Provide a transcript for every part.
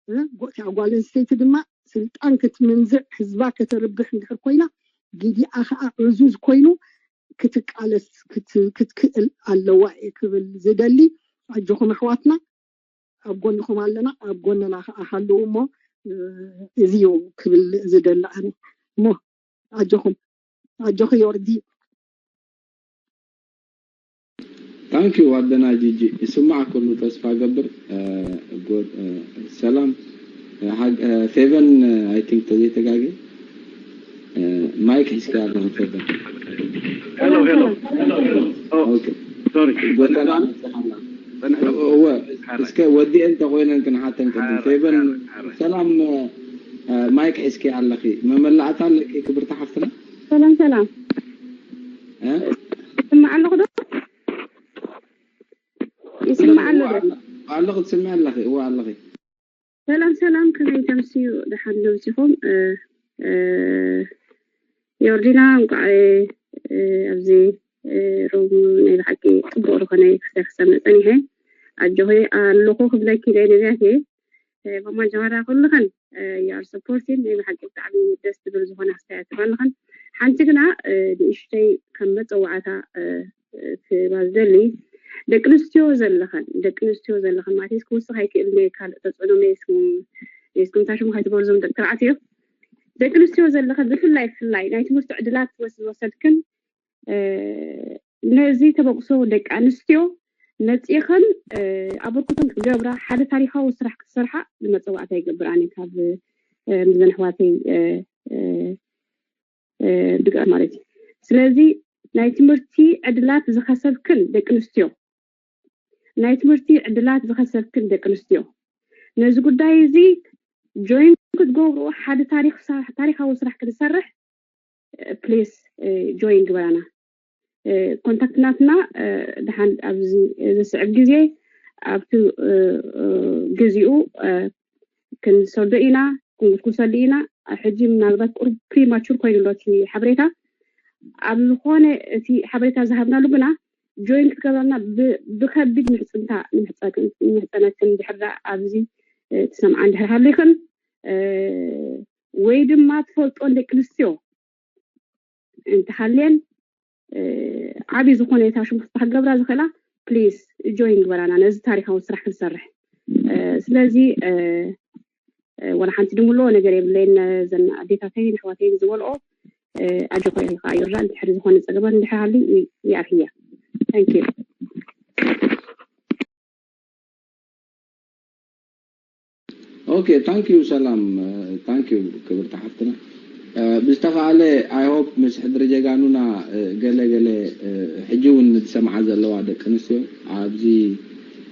እቲኣ ጓል ኣንስተይቲ ድማ ስልጣን ክትምንዝዕ ህዝባ ከተርብሕ እንድሕር ኮይና ጊዲኣ ከዓ ዕዙዝ ኮይኑ ክትቃለስ ክትክእል ኣለዋ እየ ክብል ዝደሊ። ኣጆኹም ኣሕዋትና፣ ኣብ ጎንኹም ኣለና፣ ኣብ ጎንና ከዓ ሃለዉ እሞ እዚ እዩ ክብል ዝደሊ ኣነ። እሞ ኣጆኹም ኣጆኺ ዮርዲ። ታንኪዩ ኣደና ጂጂ፣ ይስማዕ ኩሉ ተስፋ ገብር። ሰላም ፌቨን፣ ኣይ ቲንክ ተዘይተጋጊ ማይክ ሒዝካ ኣለኹ ፌቨን። እወ፣ እስከ ወዲኤን ተኮይነን ክንሓተን ቅድም ፌቨን። ሰላም፣ ማይክ ሒዝኪ ኣለኺ፣ መመላእታ ኣለኪ ክብርቲ ሓፍትና። ሰላም ሰላም። ይስማዕ ኣለኹ ዶ? ይስማዕ ኣሎ ዶ? ኣለኹ፣ ትስምዒ ኣለኺ። እወ ኣለኺ። ሰላም ሰላም፣ ከመይ ተምስዩ? ደሓን ዶ ምሲኹም? ዮርዲና፣ እንቋዕ ኣብዚ ሮም ናይ ብሓቂ ጽቡቕ ዝኾነ ክስታይ ክሰምዕ ጸኒሐ። ኣጆኺ ኣለኹ ክብለኪ ኢለ ነቢያት እየ። ማማ ጀዋራ፣ ኩልኽን you are supporting፣ ናይ ብሓቂ ብጣዕሚ ደስ ዝብል ዝኾነ ክስታይ ኣለኽን። ሓንቲ ግና ንእሽተይ ከም መጸዋዕታ ክህባ ዝደሊ፣ ደቂ ኣንስትዮ ዘለኽን፣ ደቂ ኣንስትዮ ዘለኽን ማለት እዩ፣ ክውስኽ ኣይክእልን እየ፣ ካልእ ተጽዕኖ መይስኩም መይስኩም ታሽሙ ከይትበሉ፣ ዞም ደቂ ተባዕትዮ። ደቂ ኣንስትዮ ዘለኽን ብፍላይ ብፍላይ ናይ ትምህርቲ ዕድላት ዝወሰድክን ነዚ ተበግሶ ደቂ ኣንስትዮ መፂእኽን ኣበርክቶን ክትገብራ፣ ሓደ ታሪኻዊ ስራሕ ክትሰርሓ ንመፀዋዕታ ይገብር ኣነ ካብ ምስዘን ኣሕዋተይ ድጋፍ ማለት እዩ። ስለዚ ናይ ትምህርቲ ዕድላት ዝኸሰብክን ደቂ ኣንስትዮ፣ ናይ ትምህርቲ ዕድላት ዝኸሰብክን ደቂ ኣንስትዮ ነዚ ጉዳይ እዚ ጆይን ክትገብርዎ፣ ሓደ ታሪኻዊ ስራሕ ክንሰርሕ ፕሊስ ጆይን ግበራና። ኮንታክት ናትና ድሓን ኣብዚ ዝስዕብ ግዜ ኣብቲ ግዚኡ ክንሰዶ ኢና፣ ክንጉስጉሰሉ ኢና። ሕጂ ምናልባት ቁሩብ ፕሪማቹር ኮይኑ ኣሎ እቲ ሓበሬታ። ኣብ ዝኾነ እቲ ሓበሬታ ዝሃብናሉ ግና ጆይን ክትገብረና ብከቢድ ምሕፅንታ ንምሕፀነክን ድሕር ኣብዚ ትሰምዓ እንድሕር ሃሊኽን ወይ ድማ ትፈልጦን ደቂ ኣንስትዮ እንተሃልየን ዓብዪ ዝኾነ የታ ሽጉርቲ ክገብራ ዝኽእላ ፕሊስ ጆይን ግበራና ነዚ ታሪካዊ ስራሕ ክንሰርሕ። ስለዚ ወላ ሓንቲ ድምልኦ ነገር የብለይን። ዘን ኣዴታተይን ኣሕዋተይን ዝበልኦ ኣጆኾ ኢልካ ይርዳእ። እንድሕሪ ዝኾነ ፀገማት እንድሕር ሃልዩ ይኣርህያ። Thank you። Okay, thank you ሰላም፣ thank you ክብርቲ ሓፍትና። ብዝተኻእለ I hope ምስ ሕድሪ ጀጋኑና ገለ ገለ ሕጂ እውን ዝሰምዓ ዘለዋ ደቂ ኣንስትዮ ኣብዚ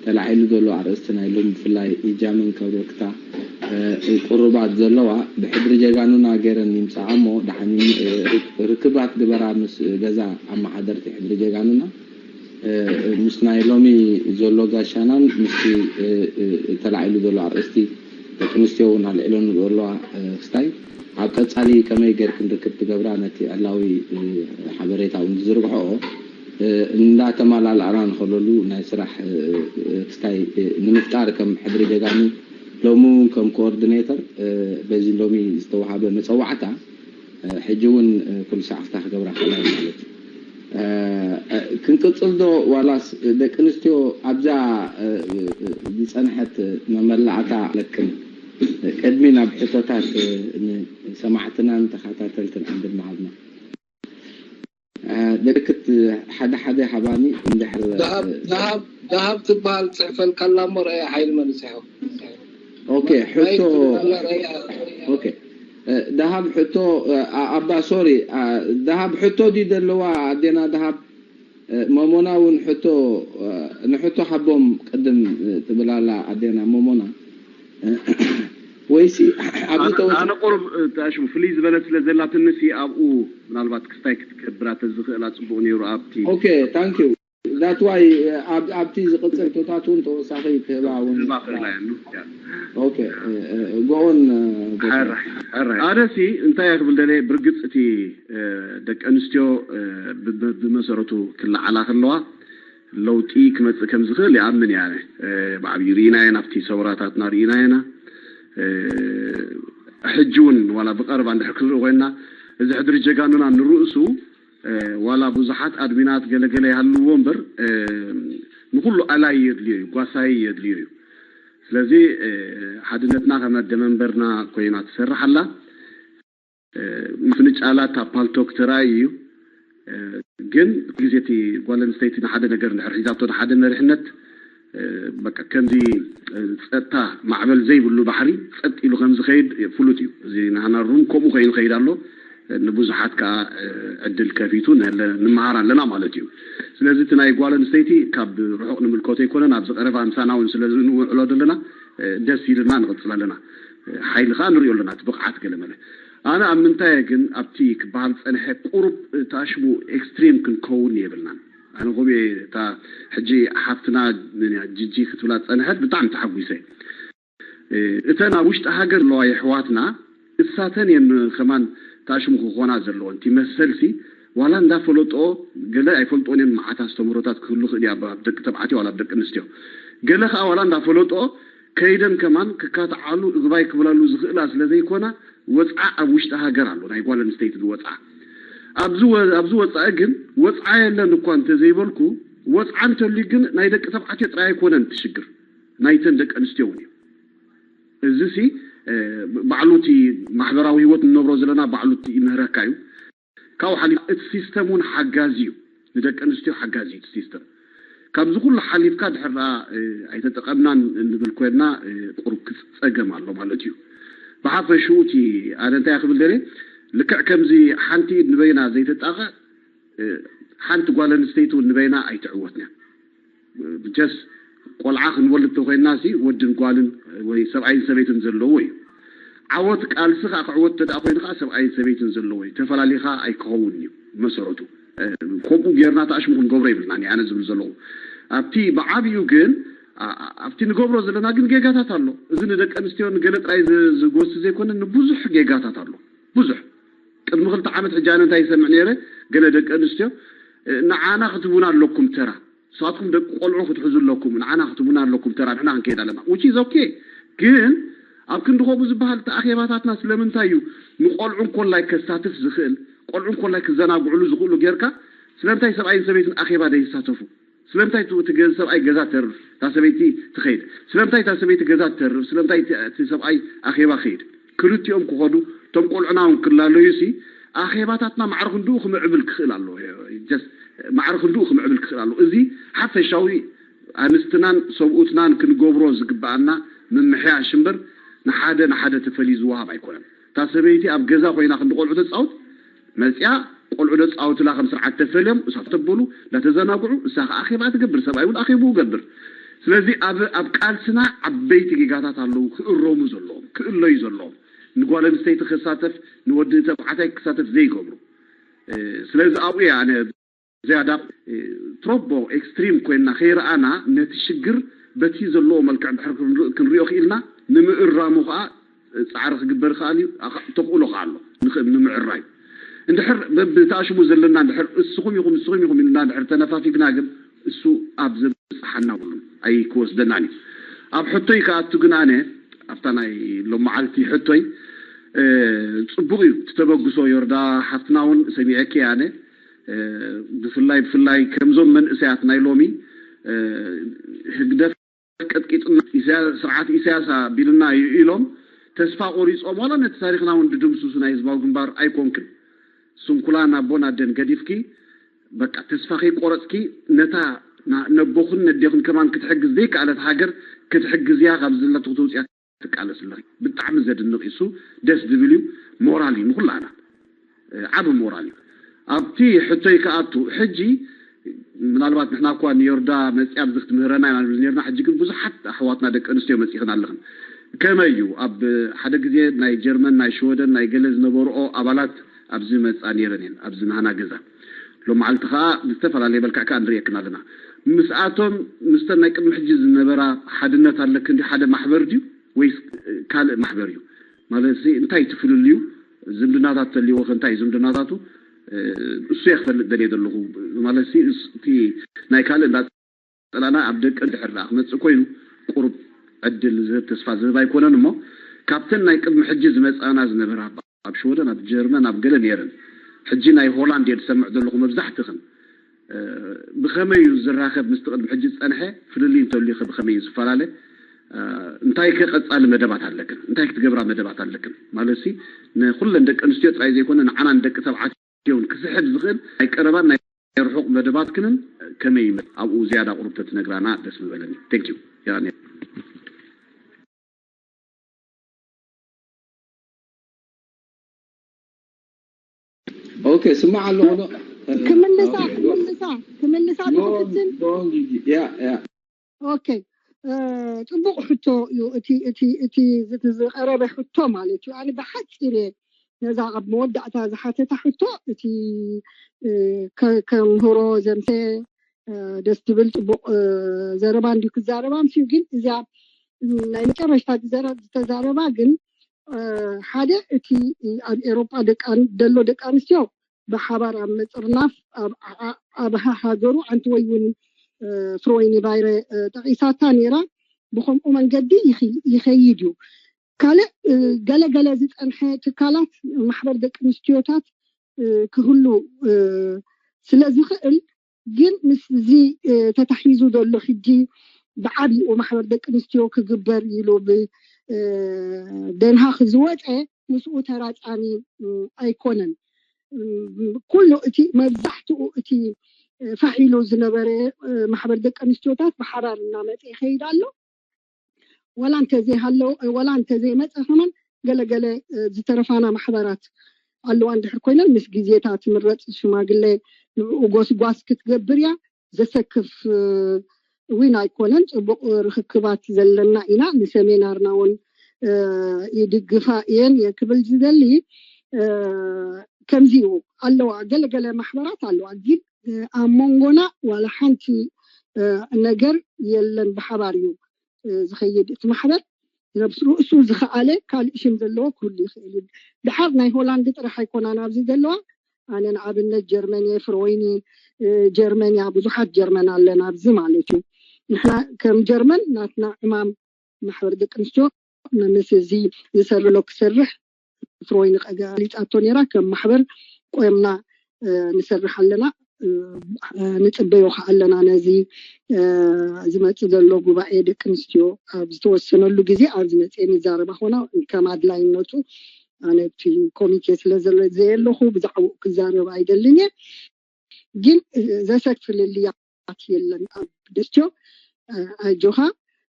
ተላዒሉ ዘሎ ኣርእስቲ ናይ ሎሚ ብፍላይ ኢጃምን ከብረክታ ቁሩባት ዘለዋ ብሕድሪ ጀጋኑና ገይረን ይምፅኣ እሞ ደሓን ርክባት ግበራ ምስ ገዛ ኣመሓደርቲ ሕድሪ ጀጋኑና። ምስ ናይ ሎሚ ዘሎ ጋሻናን ምስቲ ተላዒሉ ዘሎ ኣርእስቲ ደቂ ኣንስትዮ እውን ኣልዒለኑ ዘለዋ ክስታይ ኣብ ቀፃሊ ከመይ ጌርክን ርክብ ትገብራ ነቲ ዕላዊ ሓበሬታ እውን ዝዝርግሕኦ እንዳተመላላእና ንኸለሉ ናይ ስራሕ ክስታይ ንምፍጣር ከም ሕድሪ ጀጋኑ ሎሚ እውን ከም ኮኦርዲኔተር በዚ ሎሚ ዝተዋሃበ መፀዋዕታ ሕጂ እውን ኩሉ ሰዓፍታ ክገብራ ከላ ማለት እዩ። ክንቅፅል ዶ ዋላስ ደቂ ኣንስትዮ ኣብዛ ዝፀንሐት መመላእታ ኣለክን ቅድሚ ናብ ሕቶታት ንሰማዕትናን ተኸታተልትን ዕድል ምሃብና። ደቅት ሓደ ሓደ ሃባኒ እንድሕር ደሃብ ትበሃል ፅሕፈልካ ኣላ እሞ ረኣያ ሓይሊ መንፅሑ። ኦኬ ሕቶ ኦኬ ደሃብ ሕቶ ኣባ ሶሪ ደሃብ ሕቶ ድዩ ዘለዋ ኣዴና ደሃብ መሞና እውን ሕቶ ንሕቶ ሃቦም ቅድም ትብላላ ኣዴና መሞና ወይሲ ኣብዚ ተወ ኣነ ቁሩብ ታሽሙ ፍልይ ዝበለት ስለ ዘላትንሲ ኣብኡ ምናልባት ክስታይ ክትገብራ ተዝኽእላ ጽቡቕ ነይሩ ኣብቲ ኦኬ ታንክ ዩ that's why ኣብቲ ዝቕጽል ቶታት እውን ተወሳኺ ክህባ እውን ዝባ ክእላ እያ okay go on ኣነሲ እንታይ እየ ክብል ደለ ብርግጽ እቲ ደቂ ኣንስትዮ ብመሰረቱ ክለዓላ ከለዋ ለውጢ ክመፅእ ከም ዝኽእል ይኣምን እያ ብዓብዩ ርኢና ኢና ኣብቲ ሰውራታትና ርኢና ኢና ሕጂ እውን ዋላ ብቐረባ እንድሕር ክንርኢ ኮይና፣ እዚ ሕድሪ ጀጋኑና ንርእሱ ዋላ ብዙሓት ኣድሚናት ገለገለ ይሃልዎ እምበር፣ ንኩሉ ኣላይ የድልዮ እዩ፣ ጓሳይ የድልዮ እዩ። ስለዚ ሓድነትና ከም ኣደመንበርና ኮይና ትሰርሕ ኣላ። ምፍንጫላት ኣብ ፓልቶክ ተራእዩ እዩ። ግን ግዜ እቲ ጓል ኣንስተይቲ ንሓደ ነገር እንድሕር ሒዛቶ፣ ንሓደ መሪሕነት፣ በቃ ከምዚ ጸጥታ ማዕበል ዘይብሉ ባሕሪ ጸጥ ኢሉ ከም ዝኸይድ ፍሉጥ እዩ። እዚ ናህና ሩም ከምኡ ኮይኑ ይኸይድ ኣሎ። ንብዙሓት ከዓ ዕድል ከፊቱ ንመሃር ኣለና ማለት እዩ። ስለዚ እቲ ናይ ጓል ኣንስተይቲ ካብ ርሑቕ ንምልከቶ ኣይኮነን፣ ኣብዚ ቀረባ ምሳና እውን ስለ ንውዕሎ ዘለና ደስ ኢልና ንቕጽል ኣለና። ሓይሊ ከዓ ንሪኦ ኣለና፣ እቲ ብቕዓት ገለ መለ። ኣነ ኣብ ምንታይ ግን ኣብቲ ክበሃል ጸንሐ ቁሩብ ታሽሙ ኤክስትሪም ክንከውን የብልናን። ኣነ ኮሚየ እታ ሕጂ ሓፍትና ጂጂ ክትብላ ጸንሐት ብጣዕሚ ተሓጒሰ። እተን ኣብ ውሽጢ ሃገር ኣለዋ የሕዋትና እሳተን እየን ከማን ታሽሙ ክኾና ዘለዎን። እቲ መሰልሲ ዋላ እንዳፈለጦ ገለ ኣይፈልጦን እየን። መዓት ኣስተምህሮታት ክህሉ ክእል ኣብ ደቂ ተባዕትዮ ዋላ ኣብ ደቂ ኣንስትዮ። ገለ ከዓ ዋላ እንዳፈለጦ ከይደን ከማን ክካትዓሉ እግባይ ክብላሉ ዝኽእላ ስለ ዘይኮና ወፅዓ ኣብ ውሽጢ ሃገር ኣሎ። ናይ ጓል ኣንስተይቲ ዝወፅዓ ኣብዚ ወ- ኣብዚ ወፃኢ ግን ወፅዓ የለን እኳ እንተዘይበልኩ፣ ወፅዓ እንተልዩ ግን ናይ ደቂ ተባዕትዮ ጥራይ ኣይኮነን እቲ ሽግር፣ ናይተን ደቂ ኣንስትዮ እውን እዩ። እዚ ሲ ባዕሉ እቲ ማሕበራዊ ህይወት እንነብሮ ዘለና ባዕሉ እቲ ይምህረካ እዩ። ካብኡ ሓሊፉ እቲ ሲስተም እውን ሓጋዚ እዩ፣ ንደቂ ኣንስትዮ ሓጋዚ እዩ እቲ ሲስተም። ካብዚ ኩሉ ሓሊፍካ ድሕር ደኣ ኣይተጠቐምናን እንብል ኮይንና ቁሩብ ክፀገም ኣሎ ማለት እዩ። ብሓፈሽኡ እቲ ኣነ እንታይ ክብል ደልየ፣ ልክዕ ከምዚ ሓንቲ ኢድ ንበይና ዘይትጣቐዕ ሓንቲ ጓል ኣንስተይቲ እውን ንበይና ኣይትዕወትን እያ። ጀስ ቆልዓ ክንወልድ ተኮይና ሲ ወድን ጓልን ወይ ሰብኣይን ሰበይትን ዘለዎ እዩ። ዓወት ቃልሲ ከዓ ክዕወት ተደኣ ኮይኑ ከዓ ሰብኣይን ሰበይትን ዘለዎ እዩ። ተፈላሊኻ ኣይክኸውን እዩ መሰረቱ። ከምኡ ጌርና ተኣሽሙ ክንገብሮ ይብልና ኣነ ዝብል ዘለኹ ኣብቲ ብዓብዩ ግን ኣብቲ ንገብሮ ዘለና ግን ጌጋታት ኣሎ። እዚ ንደቂ ኣንስትዮ ንገለ ጥራይ ዝጎሲ ዘይኮነ ንብዙሕ ጌጋታት ኣሎ። ብዙሕ ቅድሚ ክልተ ዓመት ሕጂ ኣነ እንታይ ይሰምዕ ነይረ፣ ገለ ደቂ ኣንስትዮ ንዓና ክትቡና ኣለኩም ተራ፣ ንስኻትኩም ደቂ ቆልዑ ክትሕዙ ኣለኩም፣ ንዓና ክትቡና ኣለኩም ተራ፣ ንሕና ክንከይድ ኣለና። Which is okay። ግን ኣብ ክንዲ ከምኡ ዝበሃል እቲ ኣኼባታትና ስለምንታይ እዩ ንቆልዑ እንኮላይ ከሳትፍ ዝኽእል፣ ቆልዑ እንኮላይ ክዘናግዕሉ ዝኽእሉ ጌርካ ስለምንታይ ሰብኣይን ሰበይትን ኣኼባ ደይሳተፉ? ስለምንታይ እቲ ሰብኣይ ገዛ ተርፍ እታ ሰበይቲ ትኸይድ? ስለምንታይ እታ ሰበይቲ ገዛ ተርፍ? ስለምንታይ እቲ ሰብኣይ ኣኼባ ክኸይድ? ክልቲኦም ክኸዱ እቶም ቆልዑና እውን ክላለዩ ሲ ኣኼባታትና ማዕረ ክንድኡ ክምዕብል ክኽእል ኣለዎ። ማዕረ ክንድኡ ክምዕብል ክኽእል ኣለዎ። እዚ ሓፈሻዊ ኣንስትናን ሰብኡትናን ክንገብሮ ዝግበኣና ምምሕያሽ እምበር ንሓደ ንሓደ ተፈልዩ ዝወሃብ ኣይኮነን። እታ ሰበይቲ ኣብ ገዛ ኮይና ክንዲ ቆልዑ ተፃውት መፅያ ቆልዑ ደፃውትላ ከም ስርዓት ተፈልዮም እሳተበሉ እንዳተዘናግዑ እሳ ከዓ ኣኼባ ትገብር ሰብኣይ እውን ኣኼቡ ገብር። ስለዚ ኣብ ኣብ ቃልስና ዓበይቲ ጌጋታት ኣለዉ ክእረሙ ዘለዎም ክእለዩ ዘለዎም ንጓል ኣንስተይቲ ክሳተፍ ንወዲ ተባዕታይ ክሳተፍ ዘይገብሩ። ስለዚ ኣብኡ እየ ኣነ ዝያዳ ትሮቦ ኤክስትሪም ኮይንና ከይረኣና ነቲ ሽግር በቲ ዘለዎ መልክዕ ድሕር ክንሪኦ ክኢልና ንምእራሙ ከዓ ፃዕሪ ክግበር ይኽእል እዩ። ተኽእሎ ከዓ ኣሎ ንምዕራይ። እንድሕር በብተኣሽሙ ዘለና እንድሕር እስኹም ኢኹም እስኹም ኢኹም ኢልና እንድሕር ተነፋፊግና ግን እሱ ኣብ ዘብፅሓና ብሉ ኣይክወስደናን እዩ። ኣብ ሕቶይ ክኣቱ ግን ኣነ ኣብታ ናይ ሎመዓልቲ ሕቶይ ፅቡቅ እዩ ትተበግሶ ዮርዳ ሓፍትና እውን ሰሚዐኪ ኣነ ብፍላይ ብፍላይ ከምዞም መንእሰያት ናይ ሎሚ ህግደፍ ቀጥቂጥና ስርዓት ኢሳያስ ኣቢሉና እዩ ኢሎም ተስፋ ቆሪፆም ዋላ ነቲ ታሪክና እውን ድድምስሱ ናይ ህዝባዊ ግንባር ኣይኮንክን ስንኩላን ኣቦን ኣደን ገዲፍኪ በቃ ተስፋ ከይቆረፅኪ ነታ ነቦኹን ነዴኹን ከማን ክትሕግዝ ዘይከኣለት ሃገር ክትሕግዝያ ካብ ዝለትኩ ተውፅያ ትቃለስ ኣለኺ። ብጣዕሚ ዘድንቕ እዩ። እሱ ደስ ዝብል እዩ። ሞራል እዩ ንኹላና። ዓቢ ሞራል እዩ። ኣብቲ ሕቶይ ክኣቱ፣ ሕጂ ምናልባት ንሕና እኳ ንዮርዳ መጺኣ ኣብዚ ክትምህረና ኢና ንብል ነርና። ሕጂ ግን ብዙሓት ኣሕዋትና ደቂ ኣንስትዮ መጺኽን ኣለኽን። ከመይ እዩ? ኣብ ሓደ ግዜ ናይ ጀርመን፣ ናይ ሽወደን፣ ናይ ገለ ዝነበርኦ ኣባላት ኣብዚ መጻ ነይረን እየን፣ ኣብዚ ናህና ገዛ። ሎመዓልቲ ከኣ ብዝተፈላለየ መልክዕ ከኣ ንርእየክን ኣለና። ምስኣቶም፣ ምስተን ናይ ቅድሚ ሕጂ ዝነበራ ሓድነት ኣለክን ድዩ? ሓደ ማሕበር ድዩ? ወይስ ካልእ ማሕበር እዩ? ማለት ሲ እንታይ እቲ ፍልልዩ? ዝምድናታት ተልይዎ ከ እንታይ እዩ ዝምድናታቱ? እሱ እየ ክፈልጥ ደልየ ዘለኹ። ማለት ሲ እቲ ናይ ካልእ እንዳጸላና ኣብ ደቂ እንድሕር ደኣ ክመጽእ ኮይኑ ቁሩብ ዕድል ዝህብ ተስፋ ዝህብ ኣይኮነን እሞ ካብተን ናይ ቅድሚ ሕጂ ዝመጻና ዝነበራ ኣብ ሽወደን፣ ኣብ ጀርመን፣ ኣብ ገለ ነይረን። ሕጂ ናይ ሆላንድ እየ ዝሰምዕ ዘለኹ መብዛሕትኽን። እ፣ ብኸመይ እዩ ዝራኸብ ምስቲ ቅድሚ ሕጂ ዝጸንሐ? ፍልልይ እንተልዩኸ ብኸመይ እዩ ዝፈላለ? እ፣ እንታይ ከ ቀጻሊ መደባት ኣለክን? እንታይ ክትገብራ መደባት ኣለክን? ማለት ሲ ንኹለን ደቂ ኣንስትዮ ጥራይ ዘይኮነ ንዓናን ደቂ ተባዕትዮ እውን ክስሕብ ዝኽእል ናይ ቀረባን ናይ ርሑቕ መደባትክንን ከመይ ይመ-፣ ኣብኡ ዝያዳ ቁሩብ ተትነግራና ደስ ምበለኒ። Thank you። ያ ኦኬ፣ ስማዕ ኣለኹ ዶ? ክምልሳ ክምልሳ ክምልሳ ትፍትን ያ ያ ኦኬ። እ፣ ጽቡቕ ሕቶ እዩ እቲ እቲ እቲ ዝት- ዝቐረበ ሕቶ ማለት እዩ። ኣነ ብሓፂር እየ ነዛ ኣብ መወዳእታ ዝሓተታ ሕቶ እቲ እ፣ ከ- ከምህሮ ዘምሰ እ፣ ደስ ትብል ጽቡቕ እ፣ ዘረባ እንዲዩ ክዛረባ ምስ ግን እዚኣ እ፣ ናይ መጨረሽታ ዝዘረ- ዝተዛረባ ግን እ፣ ሓደ እቲ ኣብ ኤሮጳ ደቂ ኣን- ደሎ ደቂ ኣንስትዮ ብሓባር ኣብ ምጥርናፍ ኣብ ዓ- ኣብ ሃ- ሃገሩ ዓንቲ ወይ እውን እ፣ ፍሮይኒ ባይረ እ፣ ጠቒሳታ ነይራ። ብኸምኡ መንገዲ ይኸ- ይኸይድ እዩ። ካልእ እ፣ ገለገለ ዝጸንሐ ትካላት ማሕበር ደቂ ኣንስትዮታት እ፣ ክህሉ እ፣ ስለ ዝኽእል ግን ምስ እዚ እ፣ ተታሒዙ ዘሎ ሕጂ ብዓቢኡ ማሕበር ደቂ ኣንስትዮ ክግበር ኢሉ ብ እ፣ ደንሃክ ዝወፀ ምስኡ ተራፃሚ እ፣ ኣይኮነን። እ፣ ኩሉ እቲ መብዛሕትኡ እቲ እ፣ ፋሕ ኢሉ ዝነበረ እ፣ ማሕበር ደቂ ኣንስትዮታት ብሓባር እናመፀ ይኸይድ ኣሎ። ወላ እንተዘይሃለው ወላ እንተዘይመፀ ከማን ገለገለ እ፣ ዝተረፋና ማሕበራት ኣለዋ። እንድሕር ኮይነን ምስ ግዜታ ትምረፅ ሽማግለ ንዕኡ ጎስጓስ ክትገብር እያ። ዘሰክፍ እ፣ እውን ኣይኮነን። ፅቡቕ ርክክባት ዘለና ኢና። ንሰሚናርና እውን እ፣ ይድግፋ እየን እየ ክብል ዝደሊ። እ፣ ከምዚ እዩ ኣለዋ። ገለገለ ማሕበራት ኣለዋ፣ ግን እ፣ ኣብ መንጎና ዋላ ሓንቲ እ፣ ነገር የለን። ብሓባር እዩ እ፣ ዝኸይድ እቲ ማሕበር። ነብስ ርእሱ ዝኸኣለ ካልእ ሽም ዘለዎ ክህሉ ይኽእል እዩ። ድሓር ናይ ሆላንድ ጥራሕ ኣይኮናን ኣብዚ ዘለዋ። ኣነ ንኣብነት ጀርመን እየ፣ ፍሮይኒ እ፣ ጀርመን እያ። ብዙሓት ጀርመን ኣለና ኣብዚ ማለት እዩ። ንሕና ከም ጀርመን ናትና ዕማም ማሕበር ደቂ ኣንስትዮ ምስ እዚ ዝሰርሎ ክሰርሕ ፍሮይኒ ቀገ ኣሊጻቶ ነይራ። ከም ማሕበር ቆምና እ፣ ንሰርሕ ኣለና። እ፣ ንጽበዮ ከኣ ኣለና ነዚ እ፣ ዝመጽእ ዘሎ ጉባኤ ደቂ ኣንስትዮ ኣብ ዝተወሰነሉ ግዜ ኣብ ዝመጽእ ንዛረባ ኾና ከም ኣድላይነቱ ኣነ እቲ ኮሚቴ ስለ ዘለ ዘየለኹ ብዛዕባኡ ክዛረብ ኣይደልን እየ። ግን እ፣ ዘሰክፍ ፍልልያት የለን ኣብ ደስትዮ እ፣ ኣጆኻ።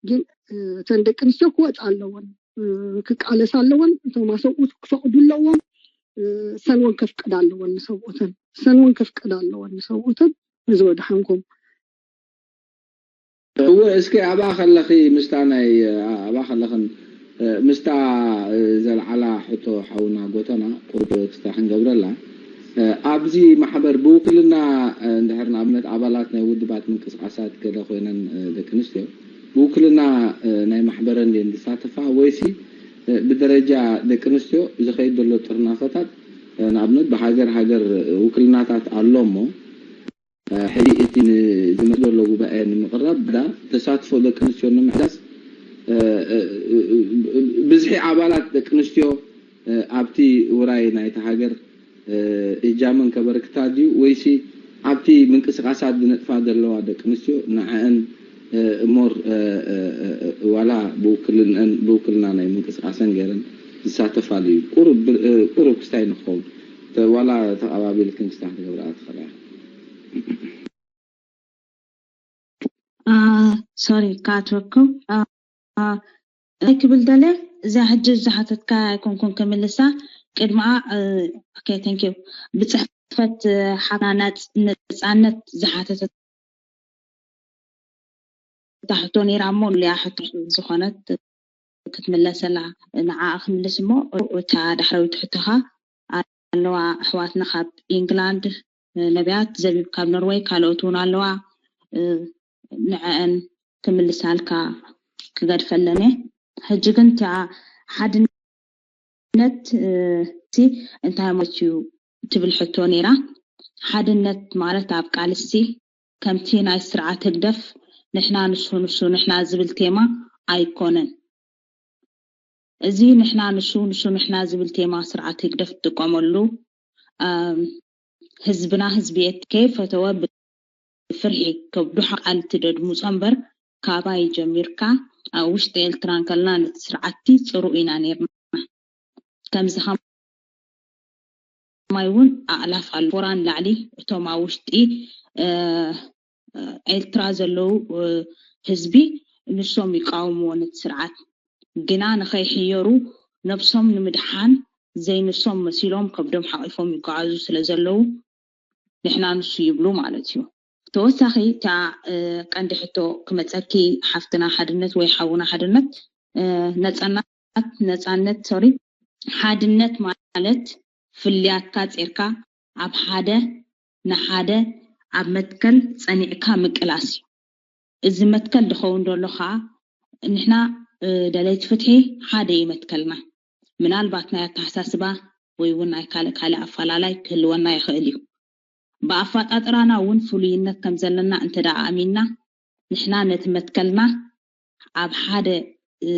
ግን እ፣ እተን ደቂ ኣንስትዮ ክወፃ ኣለወን እ፣ ክቃለሳ ኣለወን። እቶም ኣሰብኡት ክፈቕዱ ኣለዎም። እ፣ ሰን እውን ከፍቅዳ ኣለወን ንሰብኡተን ሰን እውን ከፍቅዳ ኣለወን ንሰብኡተን። እዚ ወድሓንኩም። እወ፣ እስኪ ኣብኣ ከለኺ ምስታ ናይ ኣብኣ ከለኽን እ፣ ምስታ እ፣ ዘልዓላ ሕቶ ሓውና ጎተና ቁሩብ ክስታ ክንገብረላ እ፣ ኣብዚ ማሕበር ብውክልና እ፣ እንድሕር ንኣብነት ኣባላት ናይ ውድባት ምንቅስቃሳት ገለ ኮይነን እ፣ ደቂ ኣንስትዮ ብውክልና እ፣ ናይ ማሕበረን ድየን ዝሳተፋ ወይሲ እ፣ ብደረጃ ደቂ ኣንስትዮ ዝኸይድ ዘሎ ጥርናፈታት እ፣ ንኣብነት ብሃገር ሃገር ውክልናታት ኣሎ እሞ ሕዚ እቲ ዝመፅእ ዘሎ ጉባኤ ንምቕራብ ዳ ተሳትፎ ደቂ ኣንስትዮ ንምሕዳስ ብዝሒ ኣባላት ደቂ ኣንስትዮ ኣብቲ ውራይ ናይቲ ሃገር እጃመን ከበርክታ ድዩ ወይሲ ኣብቲ ምንቅስቃሳት ዝነጥፋ ዘለዋ ደቂ ኣንስትዮ ንዐአን ሞር ዋላ ብውክልና ናይ ምንቅስቃሰን ገይረን ዝሳተፋሉ እዩ። ቁሩብ ክስታይ ንክኸውን ዋላ ተቐባቢልክን ክስታይ ክትገብራ ትኽእላ። ሶሪ ካትረኩም እንታይ ክብል ደለ እዚኣ ሕጂ ዝሓተትካ ኣይኮንኩን ክምልሳ ቅድሚኣ okay thank you ብፅሕፈት ሓፍና ነፃነት ዝሓተተት እታ ሕቶ ነይራ እሞ ንልያ ሕቶ ዝኾነት ክትምለሰላ ንዓኣ ክምልስ እሞ እታ ዳሕረዊት ሕቶኻ ኣለዋ ኣሕዋትና ካብ ኢንግላንድ ነቢያት ዘቢብ ካብ ኖርወይ ካልኦት እውን ኣለዋ ንዐአን ክምልሳልካ ክገድፈለን እየ ሕጂ ግን እቲኣ ሓድነት ሲ እንታይ ማለት እዩ ትብል ሕቶ ነይራ ሓድነት ማለት ኣብ ቃልሲ ከምቲ ናይ ስርዓት ህግደፍ ንሕና ንሱ ንሱ ንሕና ዝብል ቴማ ኣይኮነን። እዚ ንሕና ንሱ፣ ንሱ ንሕና ዝብል ቴማ ስርዓት ህግደፍ ትጥቀመሉ። ኣም፣ ህዝብና ህዝቢ ኤርትራ ከይፈተወ ብፍርሒ ከብዱ ቃል ትደድምጾ እምበር፣ ካባይ ጀሚርካ ኣብ ውሽጢ ኤርትራ እንከለና ነቲ ስርዓትቲ ጽሩእ ኢና ነይርና። ከምዚ ከማይ እውን ኣእላፍ ኣሎ። ፎራ ንላዕሊ እቶም ኣብ ውሽጢ፣ እ፣ እ፣ ኤርትራ ዘለዉ፣ እ፣ ህዝቢ ንሶም ይቃወምዎ ነቲ ስርዓት። ግና ንኸይሕየሩ ነብሶም ንምድሓን ዘይንሶም መሲሎም ከብዶም ሓቒፎም ይጓዓዙ ስለ ዘለዉ ንሕና ንሱ ይብሉ ማለት እዩ። ተወሳኺ እታ፣ እ፣ ቀንዲ ሕቶ ክመጸኪ ሓፍትና ሓድነት ወይ ሓውና ሓድነት፣ እ፣ ነጻናት፣ ነጻነት፣ ሶሪ፣ ሓድነት ማለት ፍልያትካ ጼርካ ኣብ ሓደ ንሓደ ኣብ መትከል ጸኒዕካ ምቅላስ እዩ። እዚ መትከል ዝኸውን ዘሎ ኸዓ ንሕና፣ እ፣ ደለይቲ ፍትሒ ሓደ እዩ መትከልና። ምናልባት ናይ ኣተሓሳስባ ወይ እውን ናይ ካልእ ካልእ ኣፈላላይ ክህልወና ይኽእል እዩ። ብኣፈጣጥራና እውን ፍሉይነት ከም ዘለና እንተ ደኣ ኣሚንና፣ ንሕና ነቲ መትከልና ኣብ ሓደ፣ እ፣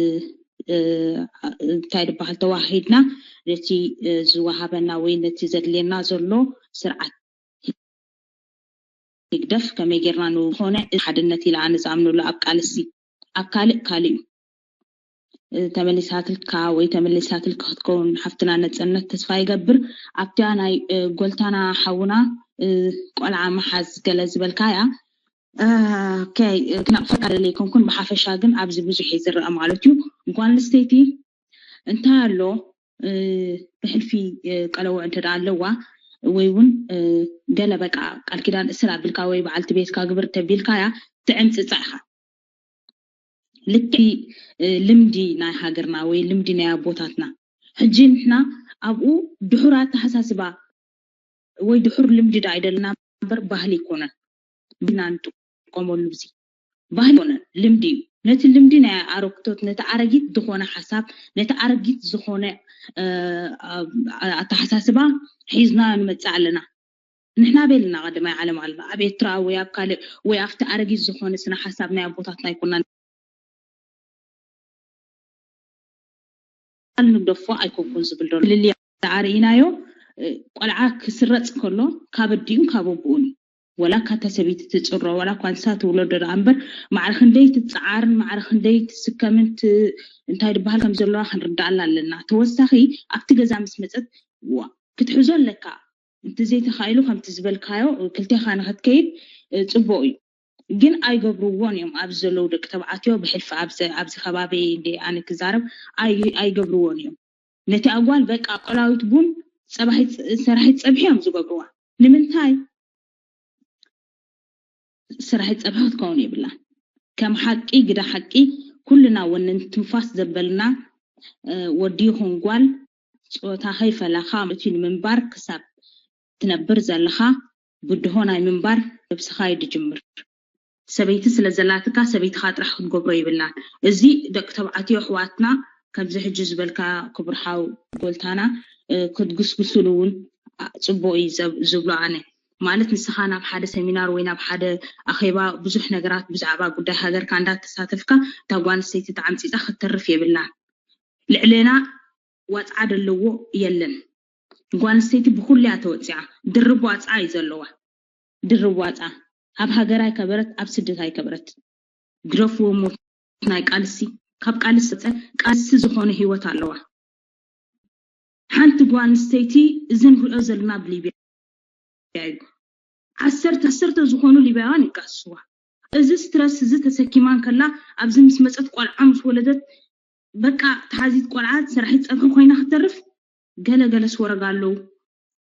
እ፣ እንታይ ዝበሃል ተዋሂድና ነቲ፣ እ፣ ዝወሃበና ወይ ነቲ ዘድልየና ዘሎ ስርዓት ህግደፍ ከመይ ጌርና ንኾነ ሓድነት ኢለ ኣነ ዝኣምነሉ ኣብ ቃልሲ ኣብ ካልእ ካልእ እዩ። እ፣ ተመሊሳትልካ ወይ ተመሊሳትልካ ክትከውን ሓፍትና ነጸነት ተስፋ ይገብር። ኣብታ ናይ፣ እ፣ ጎልታና ሓውና፣ እ፣ ቆልዓ መሓዝ ገለ ዝበልካያ፣ እ፣ ኦኬ፣ እ፣ ክነቕፈካ ደለ ኣይኮንኩን፣ ብሓፈሻ ግን ኣብዚ ብዙሕ እዩ ዝረአ ማለት እዩ። ጓል ኣንስተይቲ እንታይ ኣሎ፣ እ፣ ብሕልፊ፣ እ፣ ቀለውዕ እንተ ደኣ ኣለዋ ወይ እውን፣ እ፣ ገለ በቃ ቃል ኪዳን እስር ኣቢልካ ወይ በዓልቲ ቤትካ ግብር ተቢልካያ ትዕምጽጻ ኢኻ። ልክዕ፣ እ፣ ልምዲ ናይ ሃገርና ወይ ልምዲ ናይ ኣቦታትና። ሕጂ ንሕና ኣብኡ ድሑር ኣተሓሳስባ ወይ ድሑር ልምዲ ዶ ኣይደለና እምበር ባህሊ ኣይኮነን። ብና ንጥቀመሉ ብዚ ባህሊ ኣይኮነን፣ ልምዲ እዩ። ነቲ ልምዲ ናይ ኣረግቶት፣ ነቲ ኣረጊት ዝኾነ ሓሳብ፣ ነቲ ኣረጊት ዝኾነ፣ እ፣ ኣ-፣ ኣተሓሳስባ ሒዝና ንመጽእ ኣለና። ንሕና ቤልና ቀዳማይ ዓለም ኣለና። ኣብ ኤርትራ ወይ ኣብ ካልእ ወይ ኣብቲ ኣረጊት ዝኾነ ስነ ሓሳብ ናይ ኣቦታትና ኣይኮናን። ቃል ንግደፎ ኣይኮንኩን ዝብል ዶ ፍልልይ ኣርኢናዮ። እ፣ ቆልዓ ክስረጽ ከሎ ካብ ኣዲኡን ካብ ኣቦኡን እዩ። ወላ እኳ እታ ሰበይቲ ትጽሮ፣ ወላ እኳ ንሳ ትውለዶ ደኣ እምበር፣ ማዕረ ክንደይ ትጽዓርን ማዕረ ክንደይ ትስከምን ት-፣ እንታይ ዝበሃል ከም ዘለዋ ክንርዳኣላ ኣለና። ተወሳኺ ኣብቲ ገዛ ምስ መጸት፣ ዋ፣ ክትሕዞ ኣለካ። እንተዘይተኻኢሉ ከምቲ ዝበልካዮ ክልቴኻ ንኽትከይድ፣ እ፣ ጽቡቕ እዩ። ግን ኣይገብርዎን እዮም ኣብዚ ዘለዉ ደቂ ተባዕትዮ ብሕልፊ ኣብዚ፣ ኣብዚ ከባቢ እንደ ኣነ ክዛረብ ኣይ-፣ ኣይገብርዎን እዮም። ነቲ ኣጓል በቃ ቆላዊት ቡን ጸባሒት፣ ሰራሒት ጸብሒ እዮም ዝገብርዋ። ንምንታይ? ስራሕ ጸብሒ ክትከውን የብላን። ከም ሓቂ ግደ ሓቂ ኩልና ወንን ትንፋስ ዘበልና፣ እ፣ ወዲ ይኹን ጓል ጾታ ከይፈላኻ እቲ ንምንባር ክሳብ ትነብር ዘለኻ ብድሆ ናይ ምንባር ነብስኻ እዩ ዝጅምር። ሰበይቲ ስለ ዘላትካ ሰበይትኻ ጥራሕ ክትገብሮ ይብላን። እዚ ደቂ ተባዕትዮ ኣሕዋትና ከምዚ ሕጂ ዝበልካ ክቡር ሓው ጎልታና፣ እ፣ ክትግስግሱሉ እውን፣ አ፣ ጽቡቕ እዩ ዘብ-፣ ዝብሎ ኣነ። ማለት ንስኻ ናብ ሓደ ሰሚናር ወይ ናብ ሓደ ኣኼባ ብዙሕ ነገራት ብዛዕባ ጉዳይ ሃገርካ እንዳተሳተፍካ እታ ጓል ኣንስተይቲ ተዓምጺጻ ክትተርፍ የብላን። ልዕሌና ዋጽዓ ዘለዎ የለን። ጓል ኣንስተይቲ ብኹሉ እያ ተወጺዓ። ድርብ ዋጽዓ እዩ ዘለዋ። ድርብ ዋጽዓ። ኣብ ሃገር ኣይከበረት፣ ኣብ ስደት ኣይከበረት። ግደፍዎ ሞት ናይ ቃልሲ። ካብ ቃልሲ ወጸ ቃልሲ ዝኾነ ህይወት ኣለዋ። ሓንቲ ጓል ኣንስተይቲ እዚ ንሪኦ ዘለና ኣብ ሊብያ እዩ። ዓሰርተ፣ ዓሰርተ ዝኾኑ ሊብያውያን ይጋስዋ። እዚ ስትረስ እዚ ተሰኪማ እንከላ ኣብዚ ምስ መጸት ቆልዓ ምስ ወለደት በቃ ተሓዚት ቆልዓ ሰራሒት ጸብሒ ኮይና ክትተርፍ ገለ ገለ ስወረጋ ኣለዉ።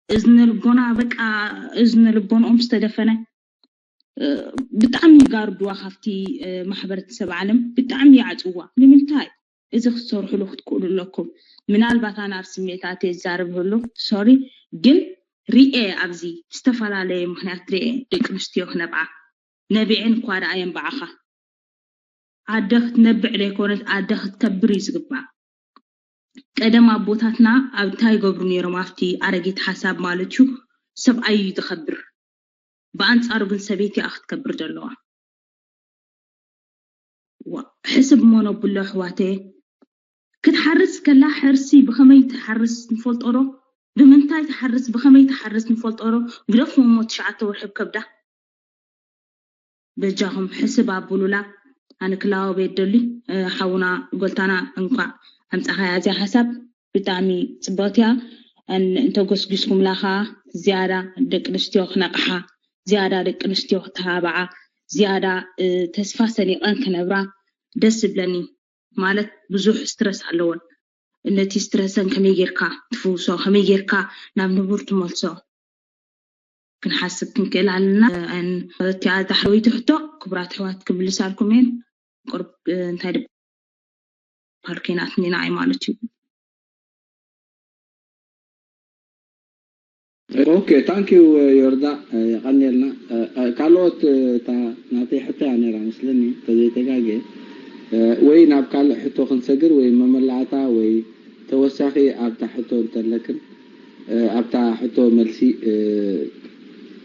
እዝነ ልቦና በቃ እዝነ ልቦንኦም ዝተደፈነ፣ እ፣ ብጣዕሚ ይጋርድዋ ካብቲ፣ እ፣ ማሕበረተሰብ ዓለም ብጣዕሚ ይዓጽዋ። ንምንታይ? እዚ ክትሰርሕሉ ክትክእሉ ኣለኩም። ምናልባት ኣነ ኣብ ስሜታት እየ ዝዛረብ ህሉ፣ ሶሪ፣ ግን ሪኤ ኣብዚ ዝተፈላለየ ምኽንያት ሪኤ ደቂ ኣንስትዮ ክነብዓ ነቢዐን እኳ ደኣ የንብዓኻ። ኣደ ክትነብዕ ዘይኮነት ኣደ ክትከብር እዩ ዝግባእ። ቀደም ኣቦታትና ኣብ እንታይ ይገብሩ ነይሮም? ኣብቲ ኣረጊት ሓሳብ ማለት እዩ፣ ሰብኣይ እዩ ዝኸብር። ብኣንጻሩ ግን ሰበይቲ እያ ክትከብር ዘለዋ። ዋ፣ ሕስብ እሞ ነብሎ ኣሕዋተየ፣ ክትሓርስ ከላ ሕርሲ ብኸመይ ትሓርስ ንፈልጦ ዶ? ብምንታይ ትሓርስ፣ ብኸመይ ትሓርስ ንፈልጦ ዶ? ግደፍዎ እሞ ትሽዓተ ወርሒ ኣብ ከብዳ። በጃኹም ሕስብ ኣብሉላ። ኣነ ክላወብ የደሊ። ሓውና ጎልታና፣ እንኳዕ ኣምጻኻያ እዚኣ ሓሳብ። ብጣዕሚ ጽብቕቲ እያ። እንተጎስጊስኩምላ ከዓ ዝያዳ ደቂ ኣንስትዮ ክነቕሓ፣ ዝያዳ ደቂ ኣንስትዮ ክተባብዓ፣ ዝያዳ ተስፋ ሰኒቐን ክነብራ ደስ ዝብለኒ። ማለት ብዙሕ ስትረስ ኣለወን። ነቲ ስትረሰን ከመይ ጌርካ ትፍውሶ፣ ከመይ ጌርካ ናብ ንቡር ትመልሶ ክንሓስብ ክንክእል ኣለና። እቲኣ ዳሕረወይቲ ሕቶ ክቡራት ኣሕዋት ክምልሳልኩም እየን። ቁርብ እንታይ ድበሃል ኮይናትኒ ንዓይ ማለት እዩ። ኦኬ፣ ታንክ ዩ ዮርዳ፣ የቐንየልና። ካልኦት እታ ናተይ ሕቶ እያ ነይራ መስለኒ ተዘይተጋገ፣ ወይ ናብ ካልእ ሕቶ ክንሰግር ወይ መመላእታ ወይ ተወሳኺ ኣብታ ሕቶ እንተለክን ኣብታ ሕቶ መልሲ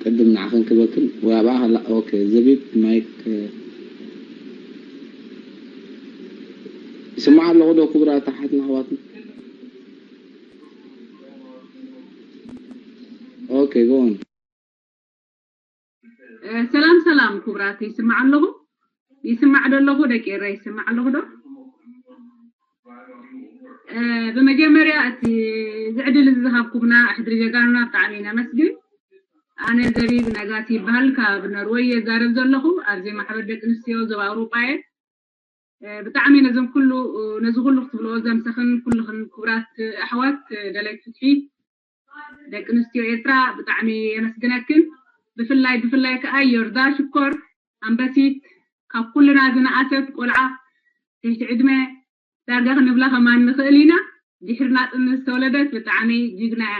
ቅድም ንዓኽን ክበክን ወይ ኣብኣ ከላ። ኦኬ፣ ዘቢብ ማይክ ይስማዕ ኣለኹ ዶ ክቡራት ኣሓትና ኣሕዋትና? ኦኬ፣ ጎ ኦን። ሰላም ሰላም ክቡራት፣ ይስማዕ ኣለኹ? ይስማዕ ዶ ኣለኹ? ደቂ ኤረ ይስማዕ ኣለኹ ዶ? ብመጀመርያ እቲ ዝዕድል ዝሃብኩምና ሕድሪ ጀጋኑና ብጣዕሚ ነመስግን። ኣነ ዘቢብ ነጋሲ ይበሃል፣ ካብ ኖርወይ የዛረብ ዘለኹ። ኣብዚ ማሕበር ደቂ ኣንስትዮ ዞባ ኣውሮጳ እየ። ብጣዕሚ ነዞም ኩሉ ነዚ ኩሉ ክትብልኦ ዘምሰኽን ኩልኽን ክቡራት ኣሕዋት ደለይቲ ፍትሒ ደቂ ኣንስትዮ ኤርትራ ብጣዕሚ የመስግነክን። ብፍላይ ብፍላይ ከኣ ዮርዳ ሽኮር ኣንበሲት፣ ካብ ኩልና ዝነኣሰት ቆልዓ ትሕቲ ዕድመ ዳርጋ ክንብላ ከማን ንኽእል ኢና። ድሕሪ ናጽነት ዝተወለደት ብጣዕሚ ጅግና እያ።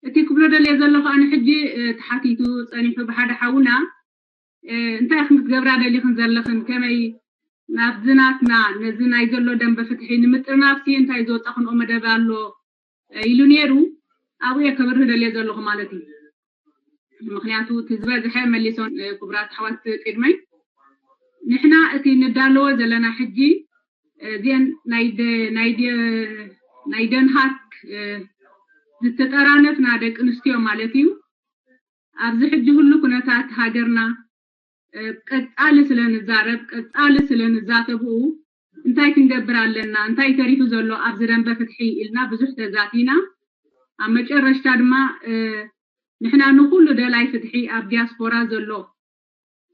እቲ ክብሎ ደልየ ዘለኹ ኣነ ሕጂ ተሓቲቱ ጸኒሑ ብሓደ ሓውና እንታይ ኢኽን ክትገብራ ደሊኽን ዘለኽን፣ ከመይ ናብዚ ናትና ነዚ ናይ ዘሎ ደንበ ፍትሒ ንምጥርናፍሲ እንታይ ዝወጣኽንኦ መደብ ኣሎ ኢሉ ነይሩ። ኣብኡ እየ ከብርህ ደልየ ዘለኹ ማለት እዩ። ምክንያቱ እቲ ዝበዝሐ መሊሶን ክቡራት ኣሕዋት ቅድመይ። ንሕና እቲ ንዳለዎ ዘለና ሕጂ እዚአን ናይ ደንሃክ ዝተጠራነፍና ደቂ ኣንስትዮ ማለት እዩ። ኣብዚ ሕጂ ሁሉ ኩነታት ሃገርና ቀጻሊ ስለ ንዛረብ፣ ቀጻሊ ስለ ንዛተብኡ እንታይ ክንገብር ኣለና፣ እንታይ ተሪፉ ዘሎ ኣብዚ ደንበ ፍትሒ ኢልና ብዙሕ ተዛቲና። ኣብ መጨረሽታ ድማ ንሕና ንኹሉ ደላይ ፍትሒ ኣብ ዲያስፖራ ዘሎ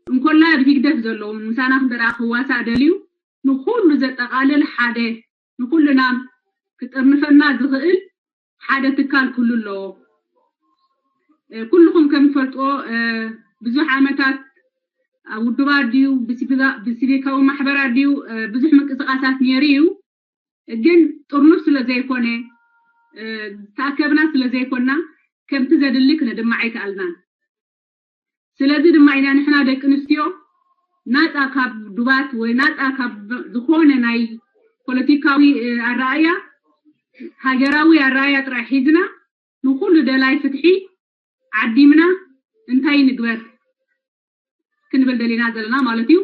እንኮላ ኣብ ሂግደፍ ዘለዉ ምሳና ክንደራ ክዋሳእ ደልዩ ንኹሉ ዘጠቓልል ሓደ ንኹልና ክጥርንፈና ዝኽእል ሓደ ትካል ክህሉ ኣለዎ። ኩልኹም ከም ትፈልጥዎ ብዙሕ ዓመታት ኣብ ውድባት ድዩ ብሲቪካዊ ማሕበራት ድዩ ብዙሕ ምንቅስቃሳት ነይሩ እዩ። ግን ጥርኑፍ ስለ ዘይኮነ ዝተኣከብና ስለ ዘይኮና ከምቲ ዘድሊ ክነድምዕ ኣይከኣልናን። ስለዚ ድማ ኢና ንሕና ደቂ ኣንስትዮ ናፃ ካብ ዱባት ወይ ናፃ ካብ ዝኾነ ናይ ፖለቲካዊ ኣረኣእያ ሃገራዊ ኣረኣእያ ጥራይ ሒዝና ንኩሉ ደላይ ፍትሒ ዓዲምና እንታይ ንግበር ክንብል ደሊና ዘለና ማለት እዩ።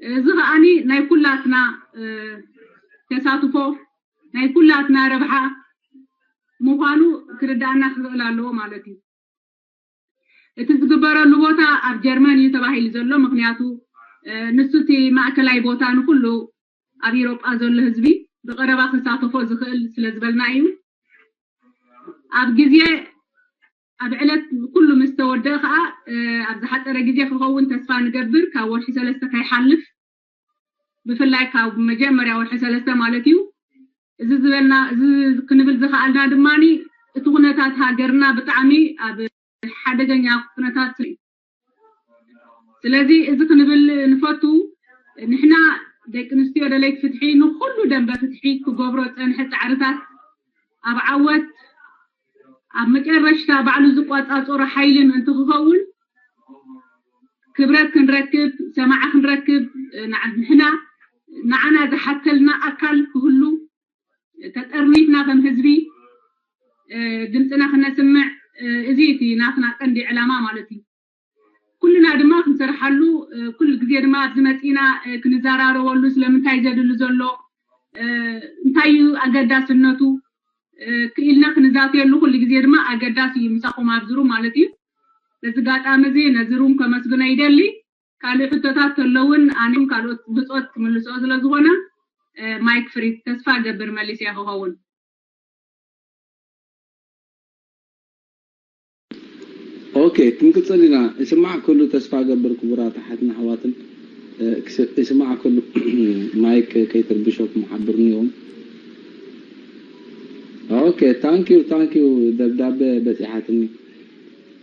እዚ ከዓኒ ናይ ኩላትና ተሳትፎ ናይ ኩላትና ረብሓ ምዃኑ ክርዳእና ክኽእል ኣለዎ ማለት እዩ። እቲ ዝግበረሉ ቦታ ኣብ ጀርመን እዩ ተባሂሉ ዘሎ። ምክንያቱ ንሱ እቲ ማእከላይ ቦታ ንኩሉ ኣብ ኢሮጳ ዘሎ ህዝቢ ብቀረባ ክሳተፎ ዝኽእል ስለ ዝበልና እዩ። ኣብ ግዜ ኣብ ዕለት ኩሉ ምስ ተወደአ ከዓ ኣብ ዝሓፀረ ግዜ ክኸውን ተስፋ ንገብር ካብ ወርሒ ሰለስተ ከይሓልፍ ብፍላይ ካብ መጀመርያ ወርሒ ሰለስተ ማለት እዩ። እዚ ዝበልና እዚ ክንብል ዝኸኣልና ድማ እቲ ኩነታት ሃገርና ብጣዕሚ ኣብ ሓደገኛ ኩነታት እዩ። ስለዚ እዚ ክንብል ንፈቱ ንሕና ደቂ ኣንስትዮ ደለይቲ ፍትሒ ንኩሉ ደንበ ፍትሒ ክገብሮ ዝፀንሐ ፃዕርታት ኣብ ዓወት ኣብ መጨረሽታ ባዕሉ ዝቋፃፀሮ ሓይሊ ምእንቲ ክኸውን ክብረት ክንረክብ ሰማዓ ክንረክብ ንሕና ንዓና ዝሓተልና ኣካል ክህሉ ተጠርኒፍና ከም ህዝቢ ድምፅና ክነስምዕ እዚ እቲ ናትና ቀንዲ ዕላማ ማለት እዩ። ኩልና ድማ ክንሰርሓሉ ኩሉ ግዜ ድማ ኣብዚ መፂና ክንዘራረበሉ ስለምንታይ ዘድሊ ዘሎ እንታይ እዩ ኣገዳስነቱ ክኢልና ክንዛተየሉ ኩሉ ግዜ ድማ ኣገዳሲ እዩ ምሳኹም ኣብዚ ሩም ማለት እዩ። በዚ ኣጋጣሚ እዚ ነዚ ሩም ከመስግኖ ይደሊ። ካልእ ሕቶታት ተለውን ኣነ ካልኦት ብጾት ክምልስኦ ስለ ዝኾነ ማይክ ፍሪ። ተስፋ ገብር መሊስያ ክኸውን። ኦኬ ክንቅጽል ኢና። ይስማዕ ኩሉ ተስፋ ገብር ክቡራት ኣሓትን ኣሕዋትን ይስማዕ ኩሉ። ማይክ ከይትርብሾም ሓብርኒ እዮም። ኦኬ thank you thank you። ደብዳበ በጺሓትኒ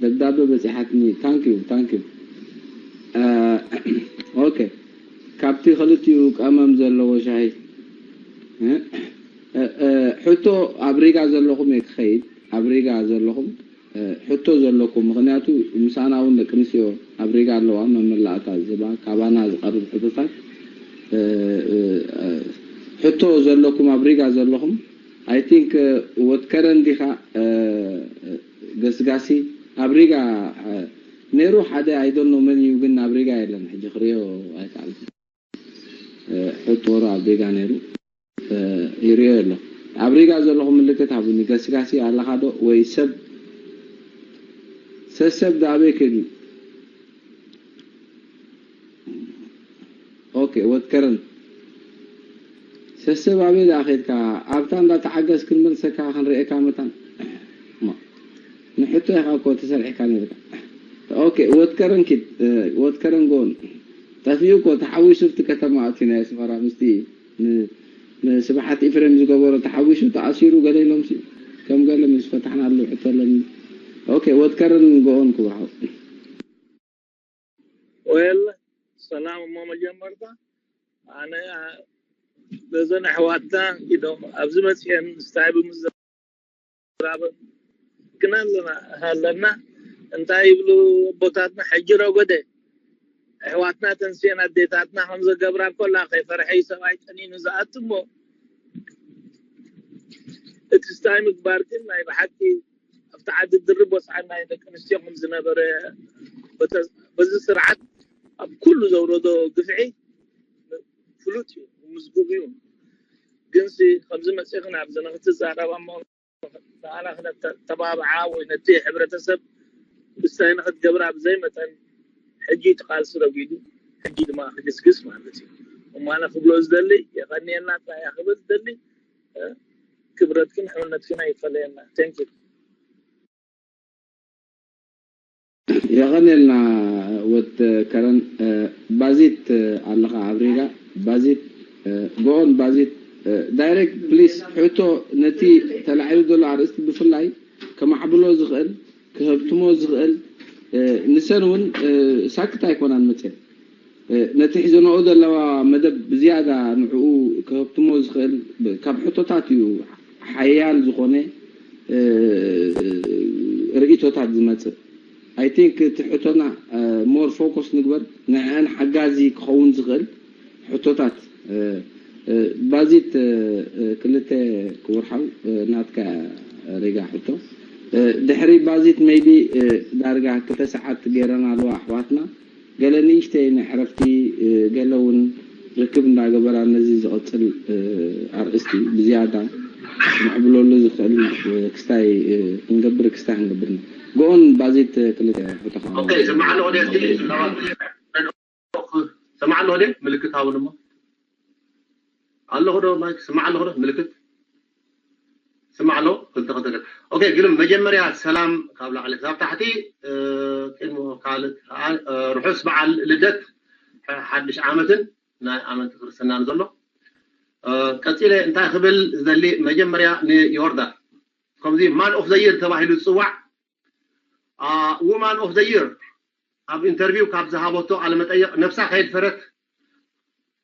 ደብዳበ በጺሓትኒ thank you thank you። ኦኬ ካብቲ ክልቲኡ ቀመም ዘለዎ ሻሂ ሕቶ ኣብ ሪጋ ዘለኹም እየ ክኸይድ። ኣብ ሪጋ ዘለኹም ሕቶ ዘለኩም፣ ምኽንያቱ ምሳና እውን ደቂ ኣንስትዮ ኣብ ሪጋ ኣለዋ መመላእታ ዝህባ ካባና ዝቐርብ ሕቶታት ሕቶ ዘለኩም ኣብ ሪጋ ዘለኹም። I think ወትከረን ዲኻ ገስጋሲ ኣብ ሪጋ ነይሩ ሓደ I don't know መን እዩ ግን ኣብ ሪጋ የለን ሕጂ ክሪኦ ኣይከኣልኩ። ሕቶ ወሮ ኣብ ሪጋ ነይሩ ይሪኦ ኣሎ። ኣብ ሪጋ ዘለኹም ምልክት ሃቡኒ። ገስጋሲ ኣለኻ ዶ ወይ ሰብ ሰሰብ ዶ ኣበይ ከይዱ? ኦኬ ወትከረን ሰሰብ ኣበይ ደኣ ከይድካ ኣብታ እንዳተዓገስ ክንመልሰካ ክንርእየካ መታን ንሕቶ ኢኻ እኮ ተሰርዒካ ነይርካ። ኦኬ ወትከረን ኪድ ወትከረን ጎን ጠፊኡ እኮ ተሓዊሱ ኣብቲ ከተማ ኣትዩ ናይ ኣስመራ ምስቲ ንስብሓት ኢፍሬም ዝገበሮ ተሓዊሱ ተኣሲሩ ገለ ኢሎም ሲ ከም ገለ ምስ ፈታሕናሉ ሕቶ ኣለኒ። ኦኬ ወትከረን ጎን ክብርሃው ወል ሰላም እሞ መጀመርታ ኣነ በዘን ኣሕዋትና ኢዶም ኣብዚ መፅአን ስታይ ብምዝራበን ግና ኣለና ኣለና እንታይ ይብሉ ኣቦታትና ሕጂ ረጎደ ኣሕዋትና ተንስየን ኣዴታትና ከም ዘገብራ ኮላ ከይፈርሐ እዩ ሰብኣይ ጠኒኑ ዝኣቱ እሞ እቲ ስታይ ምግባር ግን ናይ ብሓቂ ኣብቲ ዓዲ ድርብ ወፅዓን ናይ ደቂ ኣንስትዮ ከም ዝነበረ በዚ ስርዓት ኣብ ኩሉ ዘውረዶ ግፍዒ ፍሉጥ እዩ ምዝጉብ እዩ ግንሲ ከምዚ መፂእኽን ኣብዚ ንክትዛረባ እሞ ንዓና ክነተባብዓ ወይ ነቲ ሕብረተሰብ ብስታይ ንክትገብራ ብዘይ መጠን ሕጂ እቲ ቃልሲ ረጒዱ ሕጂ ድማ ክግስግስ ማለት እዩ እሞ ኣነ ክብሎ ዝደሊ የቀንየልና ጥራይ ክብል ዝደሊ ክብረትክን ሕውነትክን ኣይፈለየና thank you የቐንየልና ወድ ከረን ባዚት ኣለኻ ኣብ ሪጋ ባዚት ጎኦን ባዚት direct please ሕቶ ነቲ ተላዒሉ ዘሎ ኣርእስቲ ብፍላይ ከማዕብሎ ዝኽእል ክህብትሞ ዝኽእል ንሰን እውን ሳክት ኣይኮናን መፅየን ነቲ ሒዘንኦ ዘለዋ መደብ ብዝያዳ ንዕኡ ክህብትሞ ዝኽእል ካብ ሕቶታት እዩ ሓያል ዝኾነ ርእቶታት ዝመፅእ I think እቲ ሕቶና more focus ንግበር ንዐን ሓጋዚ ክኸውን ዝኽእል ሕቶታት ባዚት ክልተ ክቡር ሓው ናትካ ሪጋ ሕቶ ድሕሪ ባዚት maybe ዳርጋ ክልተ ሰዓት ገይረን ኣለዋ ኣሕዋትና ገለ ንእሽተይ ናይ ዕረፍቲ ገለ እውን ርክብ እንዳገበራ ነዚ ዝቐፅል ኣርእስቲ ብዝያዳ ንዕብለሉ ዝኽእል ክስታይ ክንገብር ክስታይ ክንገብር ኢና። ጎኦን ባዚት ክልተ ሕቶኻ ኦኬ፣ ይስማዕ ኣለኹ ድየ? እስኪ ሰባት ሰማዕ ኣለኹ ድየ? ምልክት ሃቡኒ እሞ። ኣለኹ ዶ ማይክ? ስማዕ ኣለኹ ዶ? ምልክት ስማዕ ኣሎ? ክልተ ክልተ ገለ። ኦኬ፣ ግርም መጀመርያ ሰላም ካብ ላዕሊ ክሳብ ታሕቲ ቅድሚ ካልእ ርሑስ በዓል ልደት ሓድሽ ዓመትን ናይ ኣመንቲ ክርስትናን ዘሎ። ቀጺለ እንታይ ክብል ዝደሊ መጀመርያ ንዮርዳን ከምዚ ማን ኦፍ ዘ ይር ተባሂሉ ዝጽዋዕ ውማን ኦፍ ዘ ይር ኣብ ኢንተርቪው ካብ ዝሃበቶ ቃለ መጠይቕ ነብሳ ከየድፈረት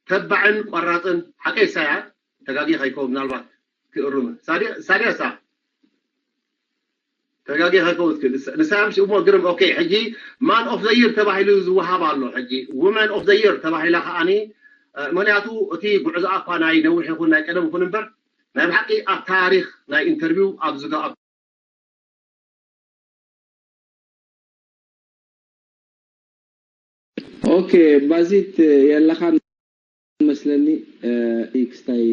ተባዕን ቆራፅን ሓቀይ ሳያ ተጋጊ ከይከው ምናልባት ክእርም ሳዲያ ሳ ተጋጊ ከይከው ትክእል ንሳ ምሽ እሞ ግርም ኦኬ ሕጂ ማን ኦፍ ዘ ይር ተባሂሉ ዝወሃብ ኣሎ ሕጂ ውመን ኦፍ ዘ ይር ተባሂላ ከዓኒ ምክንያቱ እቲ ጉዕዞ ኣኳ ናይ ነዊሕ ይኹን ናይ ቀደም ይኹን እምበር ናይ ብሓቂ ኣብ ታሪክ ናይ ኢንተርቪው ኣብ ዝገ ኦኬ ባዚት የለኻን መስለኒ። ክስታይ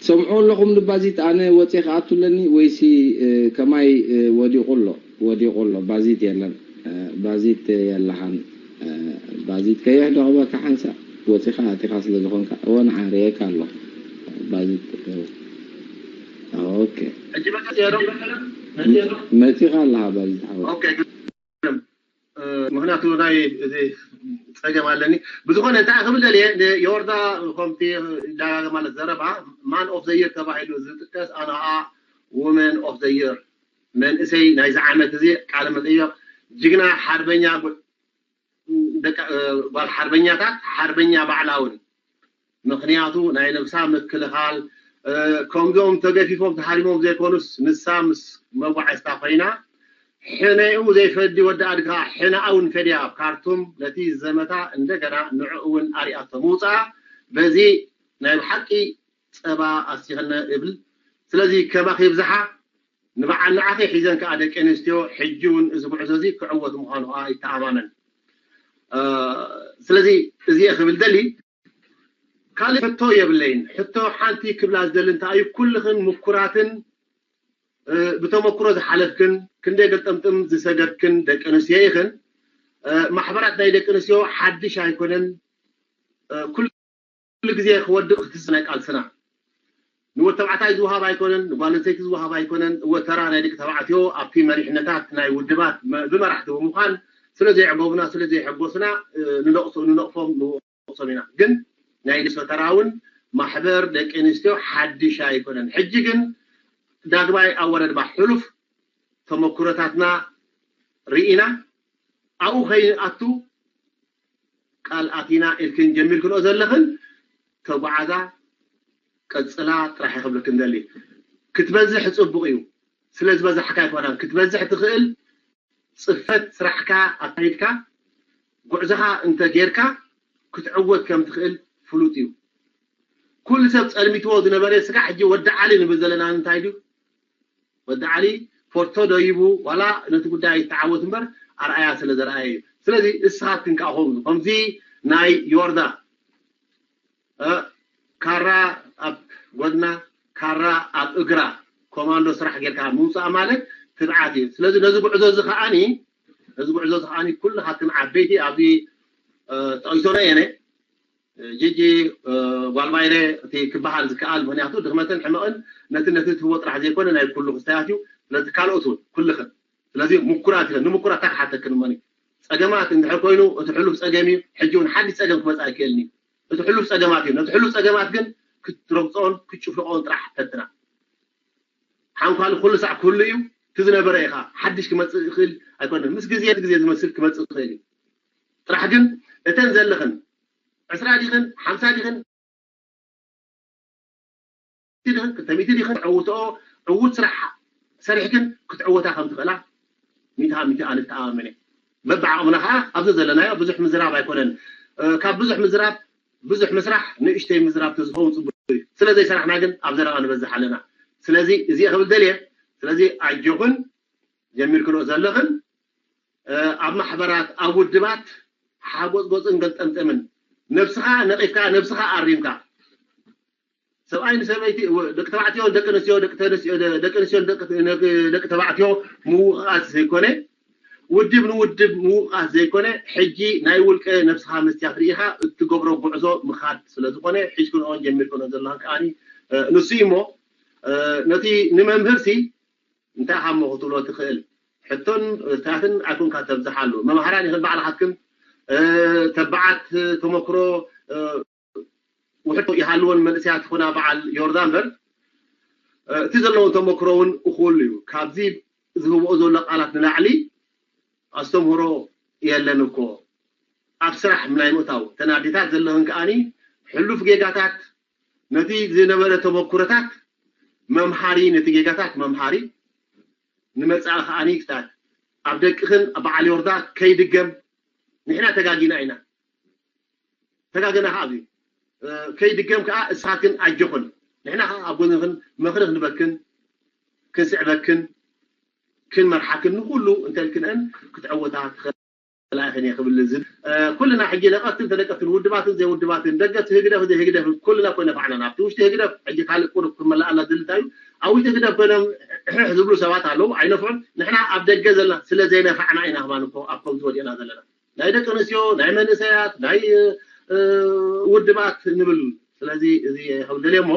ትሰምዑ ኣለኹም ንባዚት? ኣነ ወፂ ክኣቱ ኣለኒ ወይሲ ከማይ ወዲቑ ኣሎ? ወዲቑ ኣሎ። ባዚት የለን። ባዚት የለኻን። ባዚት ከየሕደቕበካ ሓንሳእ ወፂኻ ኣቲኻ ስለ ዝኾንካ፣ እወ፣ ንዓ ርእየካ ኣለኹ። ባዚት፣ ኦኬ። መፂኻ ኣለኻ ባዚት ሓወይ። ምክንያቱ ናይ እዚ ፀገም ኣለኒ። ብዝኾነ እንታይ ክብል ደልየ፣ ንዮርዳ ከምቲ ዳጋገ ማለት ዘረባ ማን ኦፍ ዘ ይር ተባሂሉ ዝጥቀስ ኣነ ኸዓ ውመን ኦፍ ዘ ይር መንእሰይ ናይዚ ዓመት እዚ ቃለ መጠየቕ ጅግና ሓርበኛ ጓል ሓርበኛታት ሓርበኛ ባዕላ እውን ምክንያቱ ናይ ነብሳ ምክልኻል ከምዞም ተገፊፎም ተሃሪሞም ዘይኮኑስ ንሳ ምስ መጓዕዝታ ኮይና ሕነኡ ዘይፈዲ ወዲ ኣድጋ ሕነኣ እውን ፈድያ ኣብ ካርቱም ነቲ ዘመታ እንደገና ንዕኡ እውን ኣርያቶ ምውፅኣ በዚ ናይ ብሓቂ ፀባ ኣስቲኽነ እብል። ስለዚ ከማኺ ይብዝሓ። ንበዓል ንዓኺ ሒዘን ከዓ ደቂ ኣንስትዮ ሕጂ እውን እዚ ጉዕዞ እዚ ክዕወት ምዃኑ ከዓ ይተኣማመን። ስለዚ እዚ ክብል ደሊ ካልእ ሕቶ የብለይን። ሕቶ ሓንቲ ክብላ ዝደሊ እንታይ እዩ፣ ኩልኽን ምኩራትን ብተመክሮ ዝሓለፍክን ክንደይ ገልጠምጥም ዝሰገርክን ደቂ ኣንስትዮ ኢኽን። ማሕበራት ናይ ደቂ ኣንስትዮ ሓድሽ ኣይኮነን። ኩሉ ግዜ ክወድቕ ክትስ ናይ ቃልስና ንወድ ተባዕታይ ዝወሃብ ኣይኮነን፣ ንጓል ኣንስተይቲ ዝወሃብ ኣይኮነን። እወ ተራ ናይ ደቂ ተባዕትዮ ኣብቲ መሪሕነታት ናይ ውድባት ብመራሕቲ ብምዃን ስለ ዘየዕገቡና ስለ ዘየሐጎሱና ንነቕሶ ንነቕፎም ንወቕሶም ኢና። ግን ናይ ደሶ ተራ እውን ማሕበር ደቂ ኣንስትዮ ሓድሽ ኣይኮነን። ሕጂ ግን ዳግማይ ኣወረድባ ሕሉፍ ተመክሮታትና ርኢና ኣብኡ ከይኣቱ ቃል ኣቲና ኢልክን ጀሚርክንኦ ዘለኽን ተጓዓዛ ቀፅላ ጥራሕ ክብለክን ደሊ። ክትበዝሕ ፅቡቕ እዩ። ስለ ዝበዛሕካ ኣይኮናን ክትበዝሕ ትኽእል። ፅፈት ስራሕካ ኣካይድካ ጉዕዞኻ እንተ ጌርካ ክትዕወት ከም ትኽእል ፍሉጥ እዩ። ኩሉ ሰብ ፀልሚትዎ ዝነበረ ስጋ ሕጂ ወዲ ዓሊ ንብል ዘለና እንታይ ድዩ? ወዲ ዓሊ ፎቶ ደይቡ ዋላ ነቲ ጉዳይ ይተዓወት እምበር ኣርኣያ ስለ ዘርኣየ እዩ። ስለዚ እስኻትክን ከዓ ኾኑ ከምዚ ናይ ዮርዳ ካራ ኣብ ጎድና ካራ ኣብ እግራ ኮማንዶ ስራሕ ጌርካ ምውፃእ ማለት ትብዓት እዩ። ስለዚ ነዚ ጉዕዞ እዚ ከዓኒ ነዚ ጉዕዞ እዚ ከዓኒ ኩልኻትክን ዓበይቲ ኣብዚ ጠቂሶ እየ ነ ጂጂ ጓልባይረ እቲ ክበሃል ዝከኣል ምክንያቱ ድኽመትን ሕመቕን ነቲ ነቲ ትህቦ ጥራሕ ዘይኮነ ናይ ኩሉ ክስተያት እዩ። ስለዚ ካልኦት እውን ኩልኽን ስለዚ ምኩራት ኢኸን ንምኩራት እንታይ ክሓተክን እሞኒ ፀገማት እንድሕር ኮይኑ እቲ ሕሉፍ ፀገም እዩ። ሕጂ እውን ሓድሽ ፀገም ክመፅእ ኣይክእልን እዩ። እቲ ሕሉፍ ፀገማት እዩ። ነቲ ሕሉፍ ፀገማት ግን ክትረግፆን ክትጭፍልቆን ጥራሕ ፈትና። ሓንኳሉ ኩሉ ሳዕ ክህሉ እዩ። እቲ ዝነበረ ኢኻ ሓድሽ ክመፅእ ይኽእል ኣይኮነን። ምስ ግዜ ግዜ ዝመስል ክመፅእ ይኽእል እዩ። ጥራሕ ግን እተን ዘለኽን ዕስራ ዲኽን ሓምሳ ዲኽን ዲኽን ክልተ ሚእቲ ዲኽን ዕውትኦ ዕዉት ስራሕ ሰሪሕክን ክትዕወታ ከም ትኽእላ ሚእቲ ካብ ሚእቲ ኣነ ተኣማመን እየ። በብዓቕምና ከዓ ኣብዚ ዘለናዮ ብዙሕ ምዝራብ ኣይኮነን። ካብ ብዙሕ ምዝራብ ብዙሕ ምስራሕ ንእሽተይ ምዝራብ ተዝኸውን ፅቡቅ እዩ። ስለ ዘይሰራሕና ግን ኣብ ዘረባ ንበዝሕ ኣለና። ስለዚ እዚ ክብል ደልየ። ስለዚ ኣጆኹን ጀሚርክንኦ ዘለኽን ኣብ ማሕበራት ኣብ ውድባት ሓጎፅጎፅን ገልጠምጠምን ነብስኻ ነቂፍካ ነብስኻ ኣሪምካ ሰብኣይ ንሰበይቲ ደቂ ተባዕትዮ ደቂ ኣንስትዮ ደቂ ኣንስትዮ ደቂ ተባዕትዮ ምውቃስ ዘይኮነ ውድብ ንውድብ ምውቃስ ዘይኮነ ሕጂ ናይ ውልቀ ነብስኻ መስትያት ርኢኻ እትገብሮ ጉዕዞ ምኻድ ስለዝኾነ ሒዝክንኦን ጀሚርክንኦ ዘለኽን ከዓኒ ንሱ እዩ እሞ ነቲ ንመምህርሲ እንታይ ኢኻ እሞ ክትብሎ ትኽእል ሕቶን ርታትን ኣይኮንካ ተብዝሓሉ መምሃራን ኢኽን ባዕልኻትክን ተባዓት ተመክሮ ውሕድ ይሃልወን መንእሰያት ይኹና በዓል ዮርዳ እምበር እቲ ዘለዎም ተመክሮ እውን እኹሉ እዩ። ካብዚ ዝህብኦ ዘሎ ቃላት ንላዕሊ ኣስተምህሮ የለን እኮ ኣብ ስራሕ ናይ ምእታው ተናዲታት ዘለኽን ከዓኒ ሕሉፍ ጌጋታት ነቲ ዝነበረ ተመክሮታት መምሃሪ ነቲ ጌጋታት መምሃሪ ንመፃኢ ከዓኒ ክታት ኣብ ደቅኽን በዓል ዮርዳ ከይድገም ንሕና ተጋጊና ኢና ተጋገና ከዓ ኣብዚ ከይድገም ከዓ እሳትን ኣጆኽን ንሕና ከዓ ኣብ ጎንኽን መኽሪ ክንበክን ክንስዕበክን ክንመርሓክን ንኩሉ እንተልክንአን ክትዕወታ ትኽእል ተላኢኽን እየ ክብል ዝብል ኩልና ሕጂ ነቐፍትን ተደቀፍትን ውድባትን ዘይውድባትን ደገፍቲ ህግደፍ ዘይህግደፍን ኩልና ኮይነ ባዕልና ኣብቲ ውሽጢ ህግደፍ ሕጂ ካልእ ቁሩብ ክመላኣና ዝድልታ እዩ። ኣብ ውሽጢ ህግደፍ ኮይኖም ሕሕ ዝብሉ ሰባት ኣለዉ ኣይነፍዑን። ንሕና ኣብ ደገ ዘለና ስለ ዘይነፋዕና ኢና ከማን እኮ ኣብ ከምዚ ወዲቕና ዘለና። ናይ ደቂ ኣንስትዮ ናይ መንእሰያት ናይ ውድባት ንብል። ስለዚ እዚ ከም ደልየ እሞ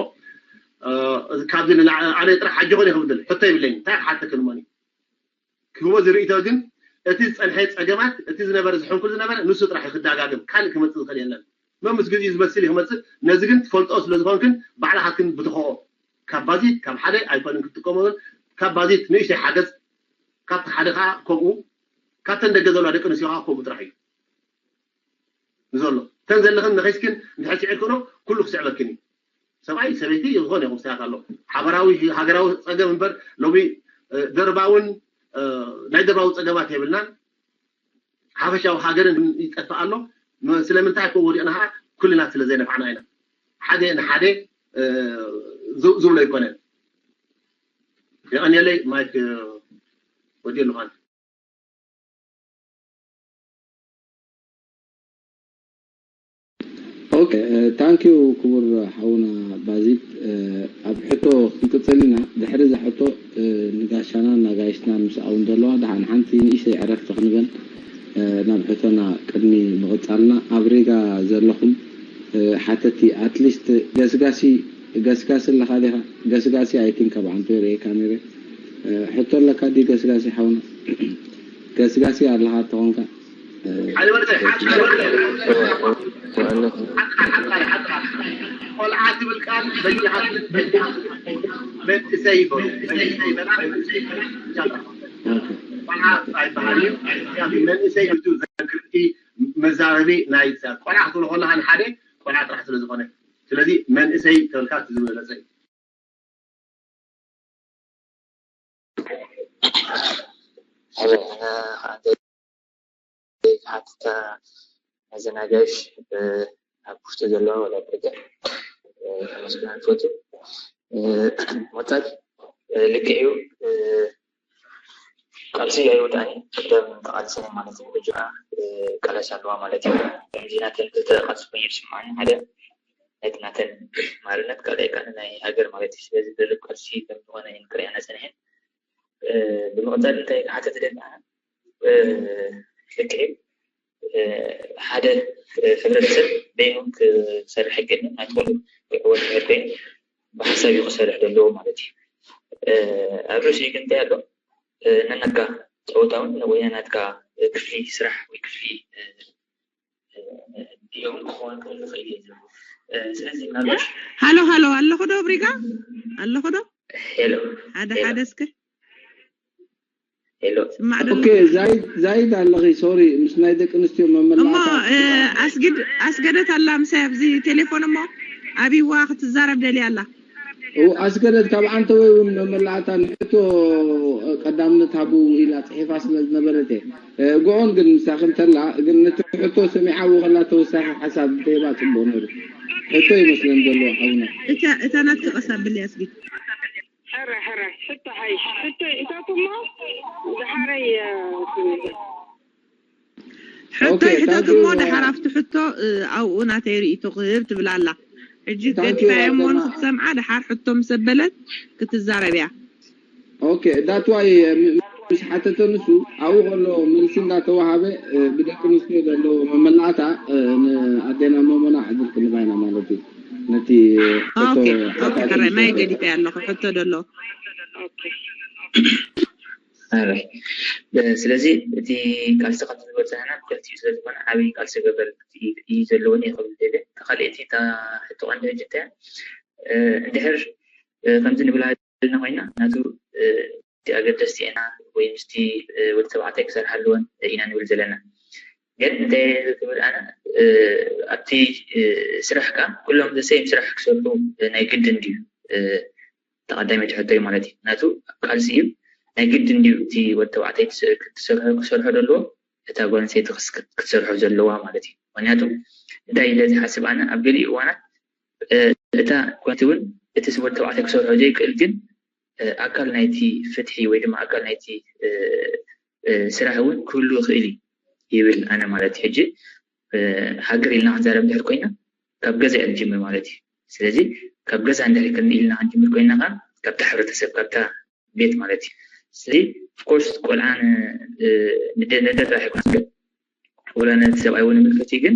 ካብዚ ንላዕ ኣነ ጥራሕ ሓጆኾን እየ ክብል ደለ ሕቶ ይብለኝ እንታይ ክሓተክን እሞኒ ክህቦ ዝርእቶ ግን እቲ ዝፀንሐ ፀገማት እቲ ዝነበረ ዝሕንኩል ዝነበረ ንሱ ጥራሕ ክዳጋግም ካልእ ክመፅእ ዝኽእል የለን። መምስ ግዜኡ ዝመስል ይክመፅእ ነዚ ግን ትፈልጦ ስለዝኾንክን ባዕልኻክን ብትኸኦ ካብ ባዚት ካብ ሓደ ኣይኮንን ክትጥቀመሉ ካብ ባዚት ንእሽተይ ሓገዝ ካብቲ ሓደ ከዓ ከምኡ ካብተን ደገ ዘለዋ ደቂ ኣንስትዮ ከዓ ከምኡ ጥራሕ እዩ ንዘሎ እተን ዘለኽን ንኸይስክን እንድሕር ስዒርክኖ ኩሉ ክስዕበክን እዩ ሰብኣይ ሰበይቲ ዝኾነ ይኹን ሰያት ኣሎ ሓበራዊ ሃገራዊ ፀገም እምበር ሎሚ ደርባውን ናይ ደርባዊ ፀገማት የብልናን ሓፈሻዊ ሃገርን ይጠፍእ ኣሎ ስለምንታይ ኮ ወዲቕና ከዓ ኩልና ስለ ዘይነፋዕና ኢና ሓደ ንሓደ ዝብሎ ኣይኮነን የቐንየለይ ማይክ ወዲ ኣለኳን ኦኬ ታንኪዩ ክቡር ሓውና ባዚት ኣብ ሕቶ ክንቅፅል ኢና ድሕሪ እዛ ሕቶ ንጋሻናን ናጋይሽናን ምስ ኣውን ዘለዋ ደሓን ሓንቲ ንእሽተይ ዕረፍቲ ክንበል ናብ ሕቶና ቅድሚ ምቕፃልና ኣብ ሪጋ ዘለኹም ሓተቲ ኣትሊስት ገስጋሲ ገስጋሲ ኣለኻ ዲኻ ገስጋሲ ኣይቲን ካብ ዓንቶ ርኤካ ነረ ሕቶ ኣለካ ዲ ገስጋሲ ሓውና ገስጋሲ ኣለኻ ተኾንካ ቆልዓ ትብል ቃል በጊኻ መንእሰይ ይበሉ መንእሰይ ይበላ መንእሰይ ይበላ ቆልዓ ኣይበሃል እዩ መንእሰይ እዩ ዘክርቲ መዛረቢ ናይ ቆልዓ ክትብሎ ከለካ ንሓደ ቆልዓ ጥራሕ ስለ ዝኾነ ስለዚ መንእሰይ ተበልካ እቲ ዝበለፀ እዩ ዝሓትታ መዘናጋሽ ኣብ ውሽጢ ዘለዋ ወላ ደገ ከመስግና ንፈቱ። ሞጣል ልክዕ እዩ። ቃልሲ ኣይወዳእን እዩ። ቅደም ተቓልሰ ማለት እዩ። ሕጂ ከዓ ቃላሲ ኣለዋ ማለት እዩ። ከምዚ ናተን ክልተ ቃልሲ ኮይኑ ይስምዓኒ ሓደ ነቲ ናተን ማርነት ካልኣይ ከዓ ናይ ሃገር ማለት እዩ። ስለዚ ደርብ ቃልሲ ከም ዝኾነ እየን ክርእያና ፀኒሐን። ብምቕፃል እንታይ ክሓተት ደሊ ኣነ ልክዕ ሓደ ሕብረተሰብ በይኑ ክሰርሕ ኣይክእልን ናይ ትኾሉ ክዕወት ትምህርት ኮይኑ ብሓሳብ እዩ ክሰርሕ ዘለዎ ማለት እዩ ኣብ ርእሲኡ ግን እንታይ ኣሎ ነናትካ ፀወታ እውን ወይ ነናትካ ክፍሊ ስራሕ ወይ ክፍሊ ድኦም ክኸውን ክእል ይኽእል እዩ ዝብል ስለዚ ምናልባሽ ሃሎ ሃሎ ኣለኹ ዶ ብሪጋ ኣለኹ ዶ ሄሎ ሓደ ሓደ እስከ ሄሎ ስማዕ ዶ ኦኬ ዛይድ ዛይድ ኣለኺ ሶሪ ምስ ናይ ደቂ ኣንስትዮ እሞ መመላእታ ኣስግድ ኣስገደት ኣላ ምሳይ ኣብዚ ቴሌፎን እሞ ኣብዋ ክትዛረብ ደልያ ኣላ ኣስገደት ካብ ዓንተወይ እውን መመላእታ ንሕቶ ቀዳምነት ሃቡ ኢላ ፅሒፋ ስለ ዝነበረት እየ እግኦን ግን ምሳኺ እንተላ ግን ነቲ ሕቶ ሰሚዓዎ ከላ ተወሳኺ ሓሳብ እንተይባ ፅቡቅ ነይሩ ሕቶ ይመስለን ዘለዎ ሓውና እታ እታ ናትኪ ቀስ ኣብሊ ኣስጊድ ሕረ ሕረ ሕቶ ሓይሽ ሕቶ ይሕተት እሞ ዝሓረይ ሕቶ Okay, ይሕተት thank you, እሞ uh, ድሓር ኣብቲ ሕቶ እ፣ ኣብኡ ናተይ ርእይቶ ክህብ ትብል ኣላ ሕጂ Thank you, ገዲፋዮ እሞ ኣደና። ንክትሰምዓ ድሓር ሕቶ ምስ ኣበለት ክትዛረብ እያ ኦኬ that's why ምስ ሓተተ ንሱ ኣብኡ ከሎ መልሲ እንዳተዋሃበ እ፣ ብደቂ ኣንስትዮ ዘለዎ መመላእታ እ፣ ንኣዴና መሞና ዕድል ክንባ ኢና ማለት እዩ ነቲ ሕቶ ኦኬ ሓታቲ ኦኬ ሕራይ ምስ ማይ ወደአ። ገዲፈ ኣለኹ ሕቶ ደሎ ኣራይ ስለዚ እቲ ቃልሲ ካብ ዝግበር ዘለና ብክልቲኡ ስለ ዝኾነ ዓብዪ ቃልሲ ገበር እዩ ዘለዎን ይኽብል ደለ ተኻሊእቲ እታ ሕቶ ቀንዲ ሕጂ እንታይ እንድሕር ከምዚ ንብላ ዘለና ኮይና ናቱ እቲ ኣገደስቲ ኢና ወይ ምስቲ ወዲ ተባዕታይ ክሰርሓ ኣለወን ኢና ንብል ዘለና ግን እንታይ ክብል ኣነ ኣብቲ ስራሕ ከዓ ኩሎም ዘሰይም ስራሕ ክሰርሑ ናይ ግድን ድዩ ተቐዳሚት ሕቶ እዩ ማለት እዩ ናቱ ቃልሲ እዩ ናይ ግድን ድዩ እቲ ወዲ ተባዕታይ ክትሰርሖ ክሰርሖ ዘለዎ እታ ጓል ኣንስተይቲ ክትሰርሖ ዘለዋ ማለት እዩ ምክንያቱ እንታይ ኢለ ዝሓስብ ኣነ ኣብ ገሊኡ እዋናት እታ ጓል እውን እቲ ወዲ ተባዕታይ ክሰርሖ ዘይክእል ግን ኣካል ናይቲ ፍትሒ ወይ ድማ ኣካል ናይቲ ስራሕ እውን ክህሉ ይኽእል እዩ ይብል ኣነ ማለት እዩ። ሕጂ ሃገር ኢልና ክንዛረብ እንድሕር ኮይና ካብ ገዛ እያ ንጅምር ማለት እዩ። ስለዚ ካብ ገዛ እንድሕር ኢልና ክንጅምር ኮይና ከዓ ካብታ ሕብረተሰብ፣ ካብታ ቤት ማለት እዩ። ስለዚ ኦፍኮርስ ቆልዓ ንደጣ ይኮና ወላ ነቲ ሰብኣይ እውን ምልክት እዩ፣ ግን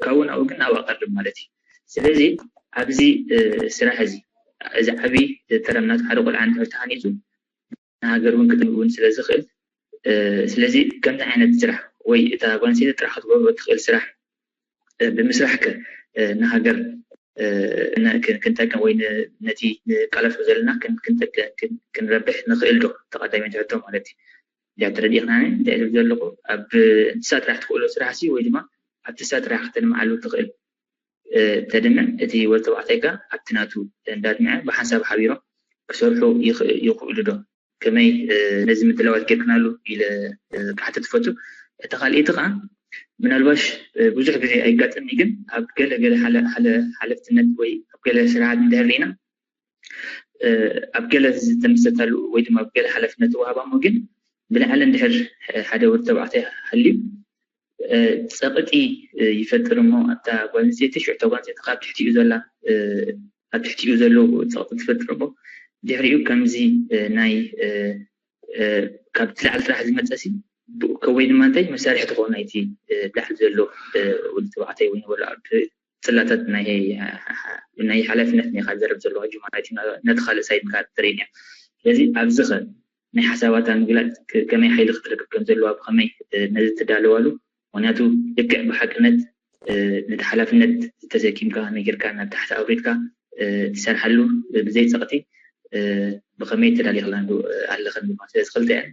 ካብኡ ናብኡ ግን ኣብኣ ቀርብ ማለት እዩ። ስለዚ ኣብዚ ስራሕ እዚ እዚ ዓብዪ ተረምናት ሓደ ቆልዓ እንድሕር ተሃኒፁ ንሃገር እውን ክጥንብ እውን ስለ ዝኽእል፣ ስለዚ ከምዚ ዓይነት ስራሕ ወይ እታ ጓል ኣንስተይቲ ጥራሕ ክትገብሮ ትኽእል ስራሕ ብምስራሕ ከ ንሃገር ክንጠቅም ወይ ነቲ ንቃለሶ ዘለና ክንረብሕ ንኽእል ዶ? ተቐዳሚት ሕቶ ማለት እዩ። እዚኣ ተረዲእኽናኒ እንታይ ዝብል ዘለኹ ኣብ ንሳ ጥራሕ ትኽእሎ ስራሕ ሲ ወይ ድማ ኣብቲ ንሳ ጥራሕ ክተልምዓሉ ትኽእል ተድምዕ እቲ ወዲ ተባዕታይ ከ ኣብቲ ናቱ እንዳድምዐ ብሓንሳብ ሓቢሮም ክሰርሑ ይኽእሉ ዶ? ከመይ ነዚ ምድላዋት ጌርክናሉ ኢለ ክሓትት ትፈቱ። እታ ካልኣይቲ ከዓ ምናልባሽ ብዙሕ ግዜ ኣይጋጥምኒ ግን ኣብ ገለ ገለ ሓለፍትነት ወይ ኣብ ገለ ስራሓት እንድሕር ርኢና ኣብ ገለ ዝተመሰታሉ ወይ ድማ ኣብ ገለ ሓላፍነት ተዋሃባ እሞ ግን ብላዕሊ እንድሕር ሓደ ወዲ ተባዕታይ ሃልዩ ፀቕጢ ይፈጥር እሞ ኣብታ ጓል ኣንስተይቲ ሽዑ እታ ጓል ኣንስተይቲ ካብ ትሕቲኡ ዘላ ኣብ ትሕቲኡ ዘሎ ፀቕጢ ትፈጥር እሞ ድሕሪኡ ከምዚ ናይ ካብቲ ላዕሊ ጥራሕ ዝመፀ ሲ ወይ ድማ እንታይ መሳርሒ ትኸውን ናይቲ ላዕሊ ዘሎ ወዲ ተባዕታይ ወይ ንበሎ ኣብ ፅላታት ናይ ሓላፍነት ናይ ካብ ዘረብ ዘለዎ ሕጂ ማለት እዩ ነቲ ካልእ ሳይድ ምካድ ትርኢ እያ። ስለዚ ኣብዚ ኸ ናይ ሓሳባታ ምግላፅ ከመይ ሓይሊ ክትረክብ ከም ዘለዋ ብኸመይ ነዚ ትዳለዋሉ? ምክንያቱ ልክዕ ብሓቅነት ነቲ ሓላፍነት ዝተሰኪምካ ከመይ ጌርካ ናብ ታሕቲ ኣውሪድካ ትሰርሓሉ ብዘይ ፀቕጢ ብኸመይ ተዳሊኽላ ኣለኽን ድማ ስለዚ ክልተአን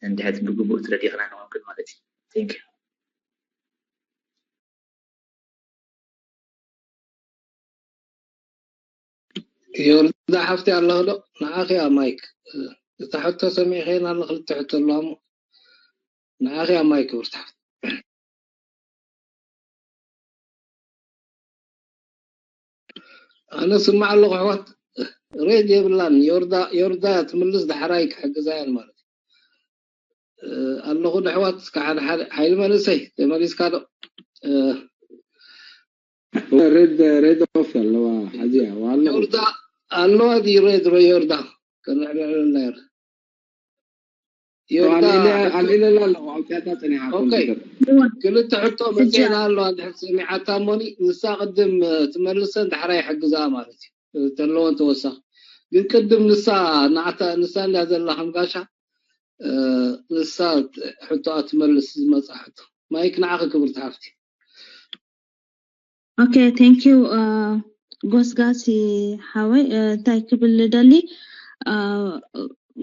እንድሕር ብግቡእ ትረዲኽና ንኾንክን ማለት እዩ። Thank you። ዮርዳ ሓፍቲ ኣለኽ ዶ? ንዓኺ እያ ማይክ። እታ ሕቶ ሰሚዕኸየን ኣሎ ክልተ ሕቶ ኣለዋ እሞ ንዓኺ እያ ማይክ ክብርቲ ሓፍቲ። ኣነ ስማዕ ኣለኹ ኣሕዋት ሬድ የብላን ዮርዳ ዮርዳ ትምልስ ዳሕራይ ክሕግዛ እየን ማለት እዩ ኣለኹ ኣሕዋት እስካ ሓደ ሓደ ሓይሊ መንእሰይ ተመሊስካ ዶ ሬድ ሬድ ኦፍ ኣለዋ ሓዚያ ዋሎ ዮርዳ ኣለዋ ዲ ሬድ ዮርዳ ከንዕልዕለላ ዮርዳ ኣልዒለላ ኣለኹ ኣውፅያታ ፀኒሓ ኮምፒተር ክልተ ሕቶ መፅና ኣለዋ እንድሕር ሰሚዓታ እሞኒ ንሳ ቅድም ትመልሰን ዳሕራ ይሕግዛ ማለት እዩ ተለወን ተወሳኺ ግን ቅድም ንሳ ንዓታ ንሳ እንዳ ዘላ ከም ጋሻ ንሳ ሕቶኣ ትመልስ ዝመፃ ሕቶ ማይክ ንዓኺ ክብርቲ ሓፍቲ Okay, thank you. ጎስጋሲ ሓወይ እንታይ ክብል ደሊ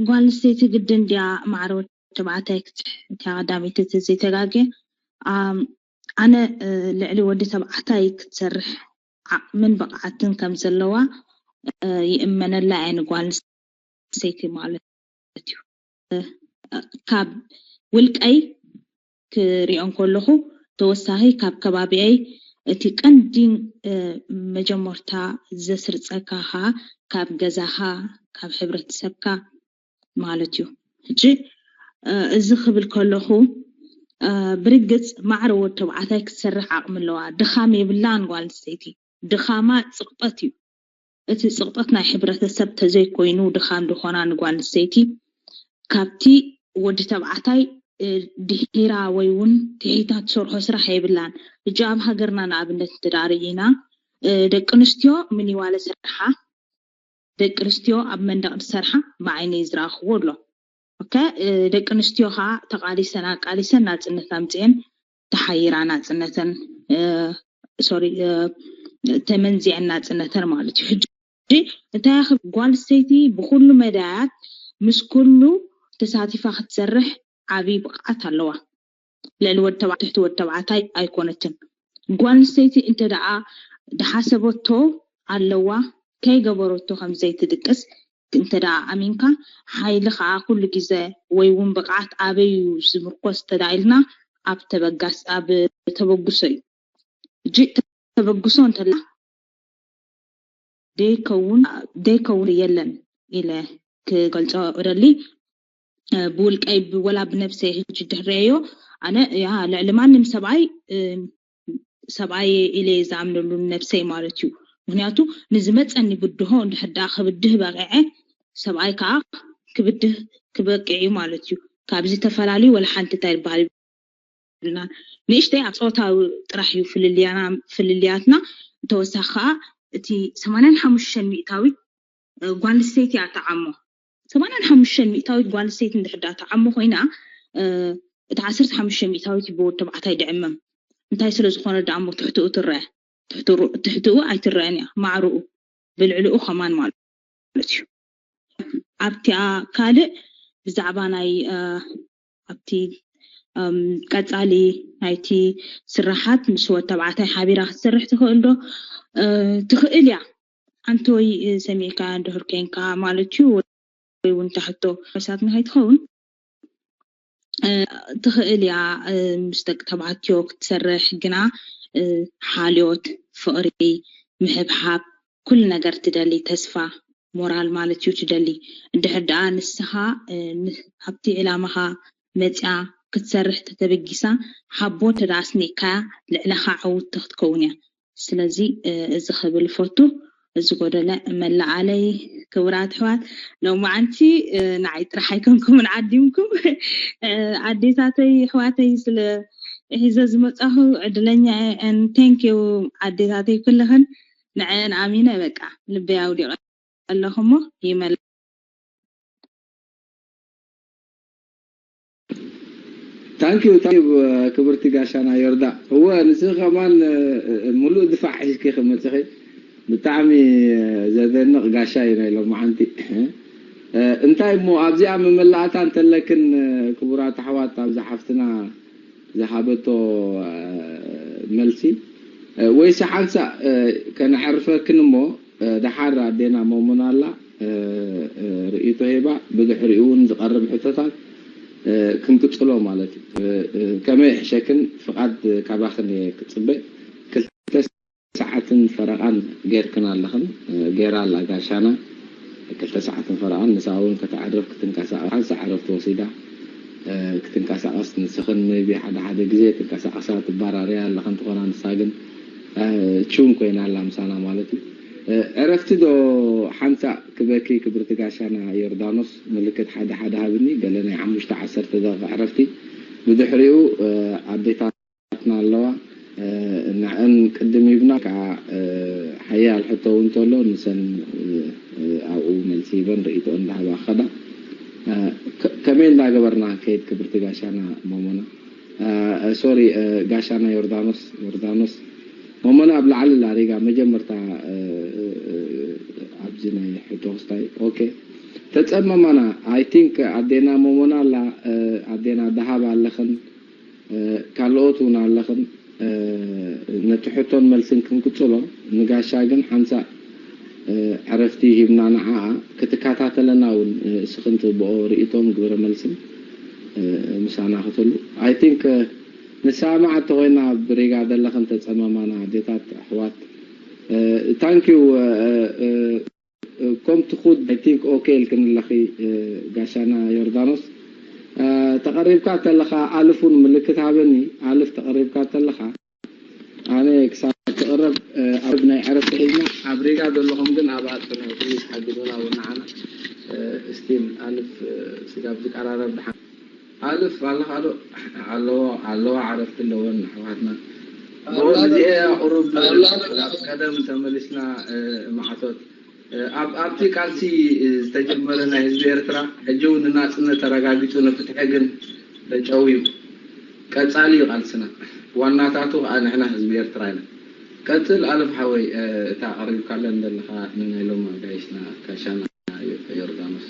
ጓል ኣንስተይቲ ግድን ድያ ማዕረ ወዲ ተባዕታይ ክትሕት እያ ቀዳመይቲ እቲ ዘይተጋግየ ኣነ ልዕሊ ወዲ ተባዕታይ ክትሰርሕ ዓቕምን ብቕዓትን ከም ዘለዋ ይእመነላ እየ ንጓል ኣንስተይቲ ማለት እዩ ካብ ውልቀይ ክሪኦ እንከለኹ ተወሳኺ ካብ ከባቢኣይ እቲ ቀንዲ መጀመርታ ዘስርፀካ ከዓ ካብ ገዛኻ ካብ ሕብረተሰብካ ማለት እዩ ሕጂ እዚ ክብል ከለኹ ብርግፅ ማዕረ ወዲ ተባዕታይ ክትሰርሕ ዓቕሚ ኣለዋ ድኻም የብላን ጓል ኣንስተይቲ ድኻማ ፅቕጠት እዩ እቲ ፅቕጠት ናይ ሕብረተሰብ ተዘይኮይኑ ድኻም ዝኾና ንጓል ኣንስተይቲ ካብቲ ወዲ ተባዕታይ ድሒራ ወይ እውን ትሒታ ትሰርሖ ስራሕ የብላን። ሕጂ ኣብ ሃገርና ንኣብነት እንተ ደኣ ርኢና ደቂ ኣንስትዮ ምኒዋለ ስርሓ ደቂ ኣንስትዮ ኣብ መንደቕ ዝሰርሓ ብዓይነይ ዝረኣኽዎ ኣሎ። ደቂ ኣንስትዮ ከዓ ተቓሊሰን ኣቃሊሰን ናፅነት ኣምፅኤን ተሓይራ ናፅነተን sorry ተመንዚዐን ናፅነተን ማለት እዩ ሕጂ እንታይ ያኽል ጓል ኣንስተይቲ ብኩሉ መዳያት ምስ ኩሉ ተሳቲፋ ክትሰርሕ ዓብዪ ብቕዓት ኣለዋ ልዕሊ ወዲ ተባዕታይ ትሕቲ ወዲ ተባዕታይ ኣይኮነትን ጓል ኣንስተይቲ እንተ ደኣ ድሓሰበቶ ኣለዋ ከይገበረቶ ከም ዘይትድቅስ እንተ ደኣ ኣሚንካ ሓይሊ ከዓ ኩሉ ግዘ ወይ እውን ብቕዓት ኣበይ እዩ ዝምርኮስ እንተ ደኣ ኢልና ኣብ ተበጋስ ኣብ ተበግሶ እዩ ሕጂ ተበግሶ እንተላ ደይከውን ደይከውን የለን ኢለ ክገልፆ እደሊ ብውልቀይ ወላ ብነብሰይ ህጂ ድሕረዮ ኣነ ያ ልዕሊ ማንም ሰብኣይ ሰብኣይ ኢለ ዝኣምነሉ ነብሰይ ማለት እዩ። ምክንያቱ ንዝመፀኒ ብድሆ እንድሕር ደኣ ክብድህ በቂዐ ሰብኣይ ከዓ ክብድህ ክበቅዕ እዩ ማለት እዩ። ካብዚ ተፈላለዩ ወላ ሓንቲ እንታይ ዝበሃል የብልናን። ንእሽተይ ኣብ ፆታዊ ጥራሕ እዩ ፍልልያትና። እንተወሳኺ ከዓ እቲ ሰማንያን ሓሙሽተን ሚእታዊት ጓል ኣንስተይቲ እያ ትዓሞ። ሰማንያን ሓሙሽተን ሚእታዊት ጓል ኣንስተይቲ እንድሕር ደኣ ትዓሞ ኮይና እቲ ዓሰርተ ሓሙሽተ ሚእታዊት ብወዲ ተባዕታይ ድዕመም። እንታይ ስለ ዝኾነ ደኣ እሞ ትሕትኡ ትረአ? ትሕትኡ ኣይትረአን እያ። ማዕርኡ ብልዕልኡ ከማን ማለት እዩ። ኣብቲኣ ካልእ ብዛዕባ ናይ ኣብቲ ቀፃሊ ናይቲ ስራሓት ምስ ወድ ተባዕታይ ሓቢራ ክትሰርሕ ትኽእል ዶ? ትኽእል እያ። ሓንቲ ወይ ሰሚዕካ ድሕር ኮንካ ማለት እዩ ወይ እውን ታሕቶ መሳትና ከይትኸውን ትኽእል እያ። ምስ ደቂ ተባዕትዮ ክትሰርሕ ግና ሓልዮት፣ ፍቕሪ፣ ምሕብሓብ፣ ኩሉ ነገር ትደሊ፣ ተስፋ፣ ሞራል ማለት እዩ ትደሊ። እንድሕር ደኣ ንስኻ ኣብቲ ዕላማኻ መፅያ ክትሰርሕ ተተበጊሳ ሓቦ እንተ ደኣ ኣስኒእካያ ልዕለኻ ዓውቲ ክትከውን እያ። ስለዚ እዚ ክብል ፈቱ እዚ ጎደለ መላኣለይ ክቡራት ኣሕዋት ሎማዓንቲ ንዓይ ጥራሕ ኣይኮንኩምን ዓዲምኩም ኣዴታተይ ኣሕዋተይ ስለ ሒዘ ዝመፃኹ ዕድለኛ thank you ኣዴታተይ ኩልኽን ንዐን ኣሚነ በቃ ልበይ ኣውዲቐ ኣለኹ እሞ ይመል ታንኪዩ ታንኪዩ ክብርቲ ጋሻና ዮርዳ። እወ ንስኺ ከማን ሙሉእ ድፋዕ ሒዝኪ ክመፅኺ ብጣዕሚ ዘደንቕ ጋሻ እዩ ናይ ሎማዓንቲ። እንታይ እሞ ኣብዚኣ መመላእታ እንተለክን ክቡራት ኣሕዋት ኣብዛ ሓፍትና ዝሃበቶ መልሲ ወይስ ሓንሳእ ከነዕርፈክን እሞ ደሓር ኣዴና ሞሞና ኣላ ርእይቶ ሂባ ብድሕሪኡ እውን ዝቐርብ ሕቶታት ክንቅፅሎ ማለት እዩ። ከመይ ይሕሸክን ፍቓድ ካባኽን እየ ክፅበ። ክልተ ሰዓትን ፈረቓን ጌርክን ኣለኽን ጌራ ኣላ ጋሻና ክልተ ሰዓትን ፈረቓን ንሳ እውን ከተዕርፍ ክትንቀሳቐስ ሓንሳእ ዕረፍቲ ወሲዳ ክትንቀሳቐስ ንስኽን maybe ሓደ ሓደ ግዜ ትንቀሳቐሳ ትባራርያ ኣለኽን ትኾና ንሳ ግን ቹም ኮይና ኣላ ምሳና ማለት እዩ። ዕረፍቲ ዶ ሓንሳእ ክበኪ ክብርቲ ጋሻና ዮርዳኖስ ምልክት ሓደ ሓደ ሃብኒ ገለ ናይ ሓሙሽተ ዓሰርተ ደቂቕ ዕረፍቲ ብድሕሪኡ ኣዴታትና ኣለዋ ንዕን ቅድም ሂብና ከዓ ሓያል ሕቶ እውን እንተሎ ንሰን ኣብኡ መልሲ ሂበን ርእይቶኦን እንዳሃባ ክኸዳ ከመይ እንዳገበርና ከይድ ክብርቲ ጋሻና ሞሞና sorry ጋሻና ዮርዳኖስ ዮርዳኖስ ሞሞና ኣብ ላዕሊ ላሪጋ መጀመርታ ኣብዚ ናይ ሕቶ ክስታይ okay ተፀመማና I think ኣዴና ሞሞና ኣላ ኣዴና ደሃብ ኣለኽን ካልኦት እውን ኣለኽን ነቲ ሕቶን መልስን ክንቅፅሎ ንጋሻ ግን ሓንሳእ ዕረፍቲ ሂብና ንዓኣ ክትከታተለና እውን እስኽን ትህብኦ ርእይቶን ግብረ መልስን ምሳና ክትህሉ I think ንሰማዕ እንተኮይና ብሪጋ ዘለኽን ተፀመማና ኣዴታት ኣሕዋት thank you ኮም ትኹድ I think okay ኢልክን ኣለኺ ጋሻና ዮርዳኖስ ተቐሪብካ ተለኻ ኣልፍ እውን ምልክት ሃበኒ ኣልፍ ተቐሪብካ ተለኻ ኣነ ክሳብ ትቕረብ ኣብ ናይ ዕረፍቲ ሒዝና ኣብ ሪጋ ዘለኹም ግን ኣብ ኣጥነ ፕሊስ ሓግዙና እውን ንዓና still ኣልፍ ስጋብ ዝቀራረብ ድሓን ኣልፍ ኣለኻ ዶ ኣለዎ ኣለዋ ዕረፍቲ ኣለወን ኣሕዋትና እዚአ ቁሩብ ቀደም ተመሊስና ማዕቶት ኣብቲ ቃልሲ ዝተጀመረ ናይ ህዝቢ ኤርትራ ሕጂ እውን ንናፅነት ተረጋጊፁ ንፍትሒ ግን ተጨውዩ ቀፃሊ እዩ ቃልስና ዋናታቱ ከዓ ንሕና ህዝቢ ኤርትራ ኢና ቀፅል ኣለፍ ሓወይ እታ ቀሪብካለን ዘለካ ንናይ ሎም ኣጋይሽና ካሻና ዮርዳኖስ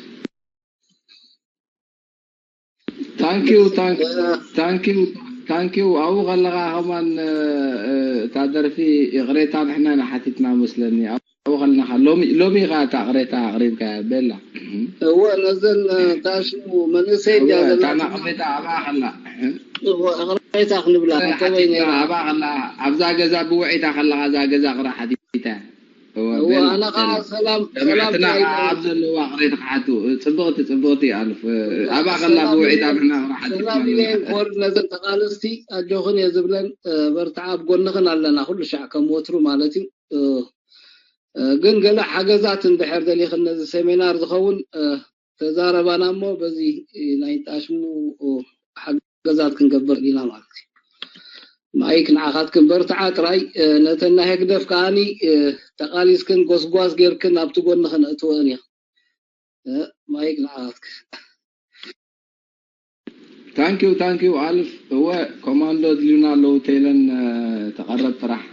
ታንኪዩ ታንኪዩ ታንኪዩ ኣብኡ ከለኻ ከማን እታ ደርፊ ይቕሬታ ንሕና ኢና ሓቲትና መስለኒ ኣብኡ ከለኻ ሎሚ ሎሚ ኢኻ እታ ቅሬታ ኣቕሪብካያ ቤላ እወ ነዘን ታሽሙ መንእሰይ እያ እወ፣ እታ ዘለና ቅሬታ ኣብኣ ከላ እወ ቅሬታ ክንብላ ከመይ ነይራ ኣብኣ ከላ ኣብዛ ገዛ ብውዒታ ከለኻ እዛ ገዛ ቅራ ሓቲታ እወ፣ ኣነ ከዓ ሰላም ሰላም ሰማዕትና ጥራይ ኣብ ዘለዋ ቅሬታ ክሓቱ። ጽብቕቲ ጽብቕቲ ኣልፍ ኣብኣ ከላ ሰላም ብውዒት ኣብ ንሕና ቅራ ሓቲትና ሰላም ኢለ ኣለና። ክወርድ ነዘን ተቓለስቲ ኣጆኽን እየ ዝብለን። በርትዓ ኣብ ጎንኽን ኣለና ኩሉ ሻዕ ከም ወትሩ ማለት እዩ። ግን ገለ ሓገዛት እንድሕር ደሊኽን ነዚ ሴሚናር ዝኸውን ተዛረባና እሞ በዚ ናይ ጣሽሙ ሓገዛት ክንገብር ኢና ማለት እዩ። ማይክ ንዓኻትክን በርትዓ ጥራይ። ነተን ናይ ህግደፍ ከዓኒ ተቓሊስክን ጎስጓስ ጌርክን ኣብቲ ጎንኽን እትወን እያ። ማይክ ንዓኻትክን። ታንኪዩ ታንኪዩ ኣልፍ። እወ ኮማንዶ ድልዩና ኣለዉ ቴለን ተቐረብ ጥራሕ።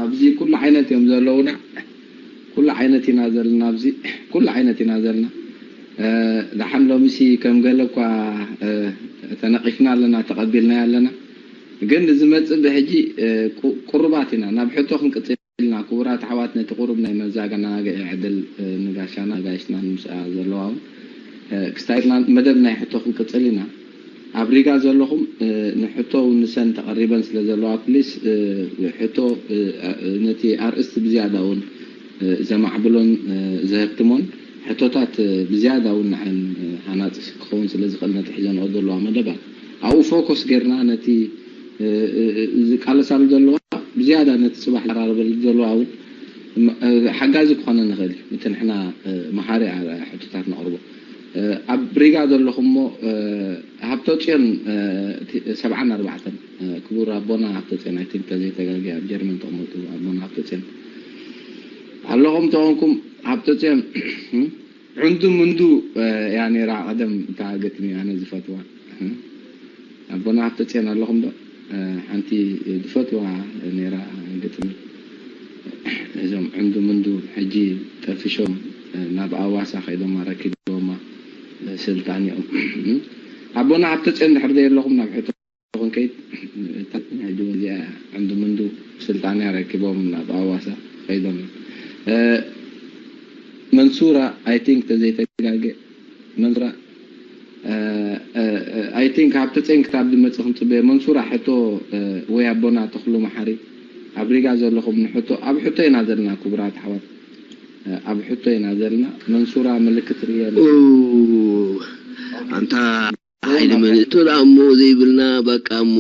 ኣብዚ ኩሉ ዓይነት እዮም ዘለዉና። ኩሉ ዓይነት ኢና ዘለና ኣብዚ ኩሉ ዓይነት ኢና ዘለና። ደሓን ሎሚሲ ከም ገለ እኳ ተነቒፍና ኣለና ተቐቢልናዮ ኣለና። ግን ዝመፅእ ብሕጂ ቁሩባት ኢና ናብ ሕቶ ክንቅፅል ኢልና ክቡራት ኣሕዋት ነቲ ቁሩብ ናይ መዘጋግዒ ዕድል ንጋሻና ጋይሽናን ምስኣ ዘለዋ እውን ክስታይ ኢልና መደብ ናይ ሕቶ ክንቅፅል ኢና። ኣብ ሪጋ ዘለኹም ንሕቶ እውን ንሰን ተቐሪበን ስለ ዘለዋ ፕሊስ ሕቶ ነቲ ኣርእስቲ ብዝያዳ እውን ዘማዕብሎን ዘህብትሞን ሕቶታት ብዝያዳ እውን ንዓን ሃናፂ ክኸውን ስለ ዝኽእል ነቲ ሒዘንኦ ዘለዋ መደባት ኣብኡ ፎኮስ ጌርና ነቲ ዝቃለሳሉ ዘለዋ ብዝያዳ ነቲ ፅባሕ ዝቀራረበሉ ዘለዋ እውን ሓጋዚ ክኾነ ንኽእል እዩ። እቲ ንሕና መሃሪ ሕቶታት ነቕርቦ ኣብ ሪጋ ዘለኹም እሞ ሃብተፅዮን ሰብዓን ኣርባዕተን ክቡር ኣቦና ሃብተፅዮን ኣይ ቲንክ ተዘይተጋጊ ኣብ ጀርመን ተቕመጡ ኣቦና ሃብተፅዮን ኣለኹም ተኾንኩም ሃብተፅዮን ዕንዱ ምንዱ እያ ነይራ ቀደም እታ ግጥሚ ኣነ ዝፈትዋ ኣቦና ሃብተፅዮን ኣለኹም ዶ ሓንቲ ዝፈትዋ ነይራ ግጥሚ እዞም ዕንዱ ምንዱ ሕጂ ጠፊሾም ናብ ኣዋሳ ከይዶማ ረኪቦማ ስልጣን እዮም ኣቦና ሃብተፅዮን ድሕር ዘየለኹም ናብ ሕቶ ክንከይድ ሕጂ እውን እዚኣ ዕንዱ ምንዱ ስልጣንያ ረኪቦም ናብ ኣዋሳ ከይዶም መንሱራ ኣይ ቲንክ ተዘይተጋገ መንሱራ ኣይ ቲንክ ኣብ ተፀን ክታብ ዝመፅእ ክንፅበዮ መንሱራ ሕቶ ወይ ኣቦና ተኽሉ መሓሪ ኣብ ሪጋ ዘለኹም ንሕቶ ኣብ ሕቶ ኢና ዘለና ክቡራት ኣሕዋት ኣብ ሕቶ ኢና ዘለና መንሱራ ምልክት ርእየ ኣለኹ ኣንታ ሓይሊ መን እቶ ደኣ እሞ ዘይብልና በቃ እሞ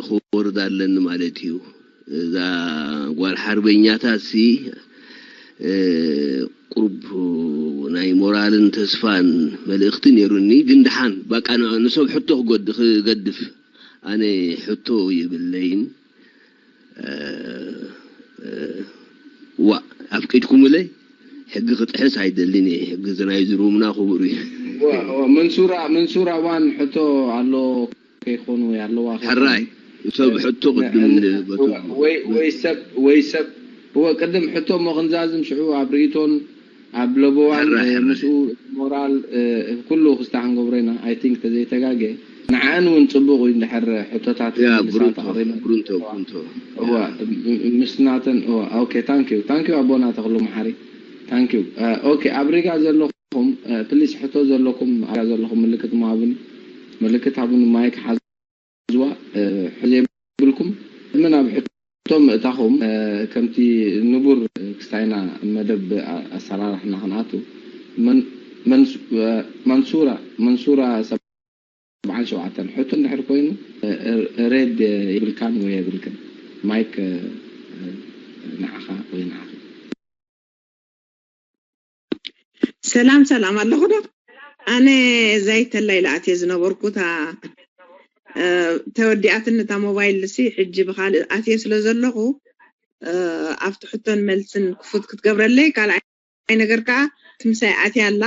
ክወርድ ኣለኒ ማለት እዩ። እዛ ጓል ሓርበኛታት ሲ ቁሩብ ናይ ሞራልን ተስፋን መልእኽቲ ነይሩኒ። ግን ደሓን በቃ ንሶም ሕቶ ክገድፍ ኣነ ሕቶ የብለይን። ዋእ ኣፍቂድኩምለይ ሕጊ ክጥሕስ ኣይደልን እየ ሕጊ እዚ ናይ ዝሩምና ክቡር እዩ መንሱራ መንሱራ ዋን ሕቶ ኣሎ ከይኮኑ ኣለዋ ሕራይ ሰብ ሕቶ ቅድም ንበቱ ወይ ሰብ ወይ ሰብ እወ ቅድም ሕቶ እሞ ክንዛዝም ሽዑ ኣብ ርእቶን ኣብ ለበዋን ምስኡ ሞራል ኩሉ ክስታ ክንገብሮ ኢና ኣይ ቲንክ ተዘይተጋገ ንዓን እውን ፅቡቅ እዩ እንድሕር ሕቶታት ብሩንቶ ብሩንቶ ምስናተን ኦኬ ታንኪዩ ታንኪዩ ኣቦና ተክሉ መሓሪ ታንኪዩ ኦኬ ኣብ ሪጋ ዘለኹም ፕሊስ ሕቶ ዘለኩም ኣብ ዘለኹም ምልክት ማሃቡኒ ምልክት ሃቡኒ ማይክ ሓዝ ዝዋ ዘይብልኩም ቅድሚ ናብ ሕቶ ምእታኹም ከምቲ ንቡር ክስታይና መደብ ኣሰራርሕና ክንኣቱ መንሱራ መንሱራ ሰብዓን ሸውዓተን ሕቶ እንድሕር ኮይኑ ሬድ የብልካን ወይ የብልክን ማይክ ንዓኻ ወይ ንዓኺ ሰላም ሰላም ኣለኹ ዶ ኣነ ዛይተላ ኢለ ኣትየ ዝነበርኩ እታ ተወዲኣትኒ እታ ሞባይል ሲ ሕጂ ብካልእ ኣትየ ስለ ዘለኹ ኣብቲ ሕቶን መልስን ክፉት ክትገብረለይ ካልኣይ ነገር ከዓ ትምሳይ ኣትያ ኣላ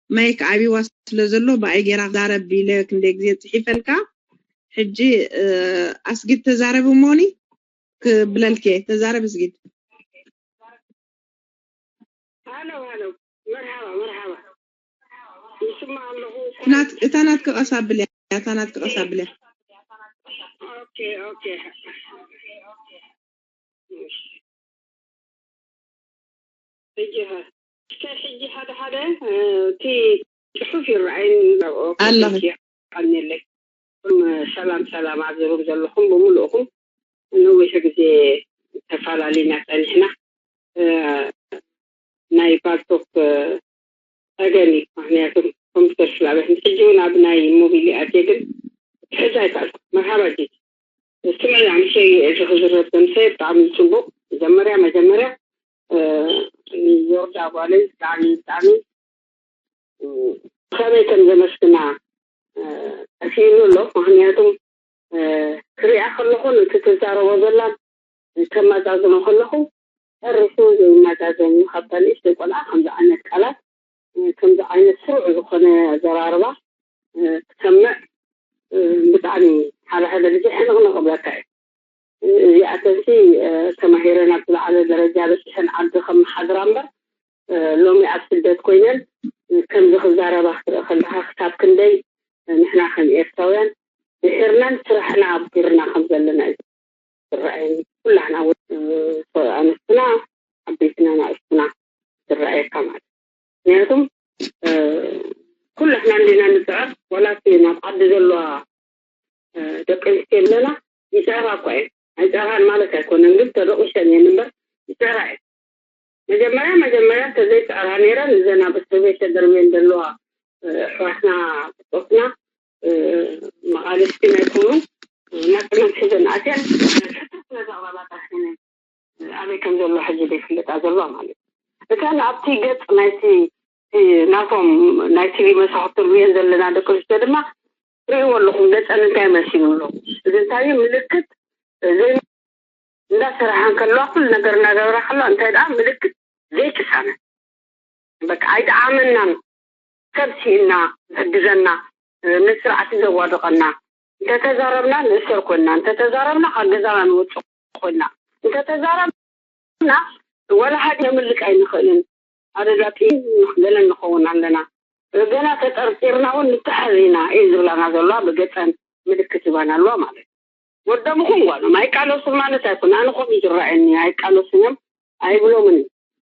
ማይክ ዓብይዋ ስለ ዘሎ ብኣይ ገይራ ክዛረብ ኢለ ክንደይ ግዜ ፅሒፈልካ ሕጂ ኣስጊድ ተዛረብ እሞኒ ክብለልኪ እየ ተዛረብ ኣስጊድ ሃሎ ሃሎ መርሓባ መርሓባ ይስማ ኣለኹ እታ ናትኪ ቀስ ኣብልያ እታ ናትኪ ቀስ ኣብልያ ኦኬ ኦኬ ሕጂ እስከ ሕጂ ሓደ ሓደ እቲ ፅሑፍ ይረኣይን ኣለኹ ኣልየለይ ሰላም ሰላም ኣብዚ ሩም ዘለኹም ብምልእኹም ነዊሕ ግዜ ተፈላለና ፀኒሕና ናይ ፓልቶክ ጸገም እዩ። ምክንያቱ ኮምፒተር ስላበ ሕጂ እውን ኣብ ናይ ሞቢል ኣትየ ግን ክሕዝ ኣይከኣልኩ። መርሃባ ጂ ስምዕ ኣምሸ እዚ ክዝረብ ተምሰ ብጣዕሚ ጽቡቅ። መጀመርያ መጀመርያ ዮርዳ ጓለይ ብጣዕሚ ብጣዕሚ ከመይ ከም ዘመስግና ጠፊእኒ ኣሎ። ምክንያቱ ክሪኣ ከለኹ ነቲ ትዛረቦ ዘላ ከማዛዝኖ ከለኹ ጨሪሱ ዘይመዛዘን እዩ። ካብታ ንእሽተይ ቆልዓ ከምዚ ዓይነት ቃላት ከምዚ ዓይነት ስሩዕ ዝኾነ ኣዘራርባ ክሰምዕ ብጣዕሚ ሓደ ሓደ ግዜ ሕንቕንቕ ብለካ እዩ። እዚኣተንሲ ተማሂረን ኣብ ዝለዓለ ደረጃ በፂሐን ዓዲ ከመሓድራ እምበር ሎሚ ኣብ ስደት ኮይነን ከምዚ ክዛረባ ክትርኢ ከለካ ክሳብ ክንደይ ንሕና ከም ኤርትራውያን ድሒርናን ስራሕና ኣጉዲርና ከም ዘለና እዩ ዝረኣየኒ። ኩላህና ኣንስትና ዓበይትና ናእስትና ዝረኣየካ ማለት ምክንያቱም ኩላህና እንዲና ንፅዕር ዋላ ናብ ዓዲ ዘለዋ ደቂ ኣንስትዮ ኣለና ይፅዕራ እኳ እየን። ኣይፅዕራን ማለት ኣይኮነን ግን ተደቂሰን እየን እምበር ይፅዕራ እየን። መጀመርያ መጀመርያ እንተዘይፅዕራ ነይረን እዘን ኣብ እስር ቤት ተደርብየን ዘለዋ ኣሕዋትና ብፆትና መቓልስቲ ናይ ኮኑ ናፅነት ሒዘን ኣትየን ነዛ ኣባላት ኣሕነ ኣበይ ከም ዘሎ ሕጂ ዘይፍለጣ ዘሎ ማለት እዩ። እተን ኣብቲ ገፅ ናይቲ ናቶም ናይ ቲቪ መሳክቲ ንሪኤን ዘለና ደቂ ኣንስትዮ ድማ ርእይዎ ኣለኹም ገፀን እንታይ መሲሉ ኣሎ። እዚ እንታይ እዩ ምልክት ዘይ እንዳሰራሓ ከለዋ ኩሉ ነገር እናገበራ ከለዋ እንታይ ደኣ ምልክት ዘይቅሳነ በቃ ኣይጠዓመናን። ሰብ ስኢና ዝሕግዘና ንስርዓት ዘዋድቐና እንተተዛረብና ንእሰር ኮይና እንተተዛረብና ካብ ገዛና ንወፅእ ኮይና እንተተዛረብና ወላ ሓደ ነምልጥ ኣይንኽእልን። ኣደዳ ጥይት ገለ ንኸውን ኣለና። ገና ተጠርጢርና እውን ንተሓዝ ኢና እየ ዝብላና ዘለዋ ብገፀን ምልክት ይባና ኣለዋ ማለት እዩ። ወዶም ይኹን ጓሎም ኣይቃለሱን ማለት ኣይኮን ኣነ ኮም ዝረኣየኒ ኣይቃለሱን እዮም ኣይብሎምን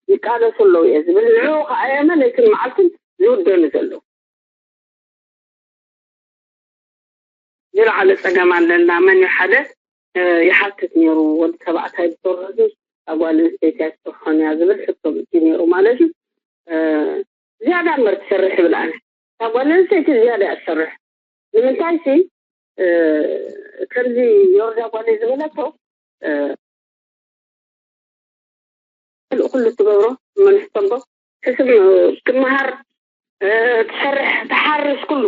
ይቃለሱ ኣለዉ እየ ዝብል ንዑ ከኣየመ ለይትን መዓልትን ዝውደኑ ዘለዉ ዝለዓለ ፀገም ኣለና መን ሓደ ይሓትት ነይሩ ወዲ ተባዕታይ ብሰሩሒ ኣጓል ኣንስተይቲ ኣይትሰርሖን እያ ዝብል ሕቶ ምእቲ ነይሩ ማለት እዩ ዝያዳ እምበር ትሰርሕ ይብል ኣነ እታ ጓል ኣንስተይቲ ዝያዳ እያ ትሰርሕ ንምንታይ ሲ ከምዚ ዮርዳ ጓል ዝበለቶ ኩሉ ትገብሮ መን ሕሰቦ ሕስብ ትመሃር ትሰርሕ ትሓርስ ኩሉ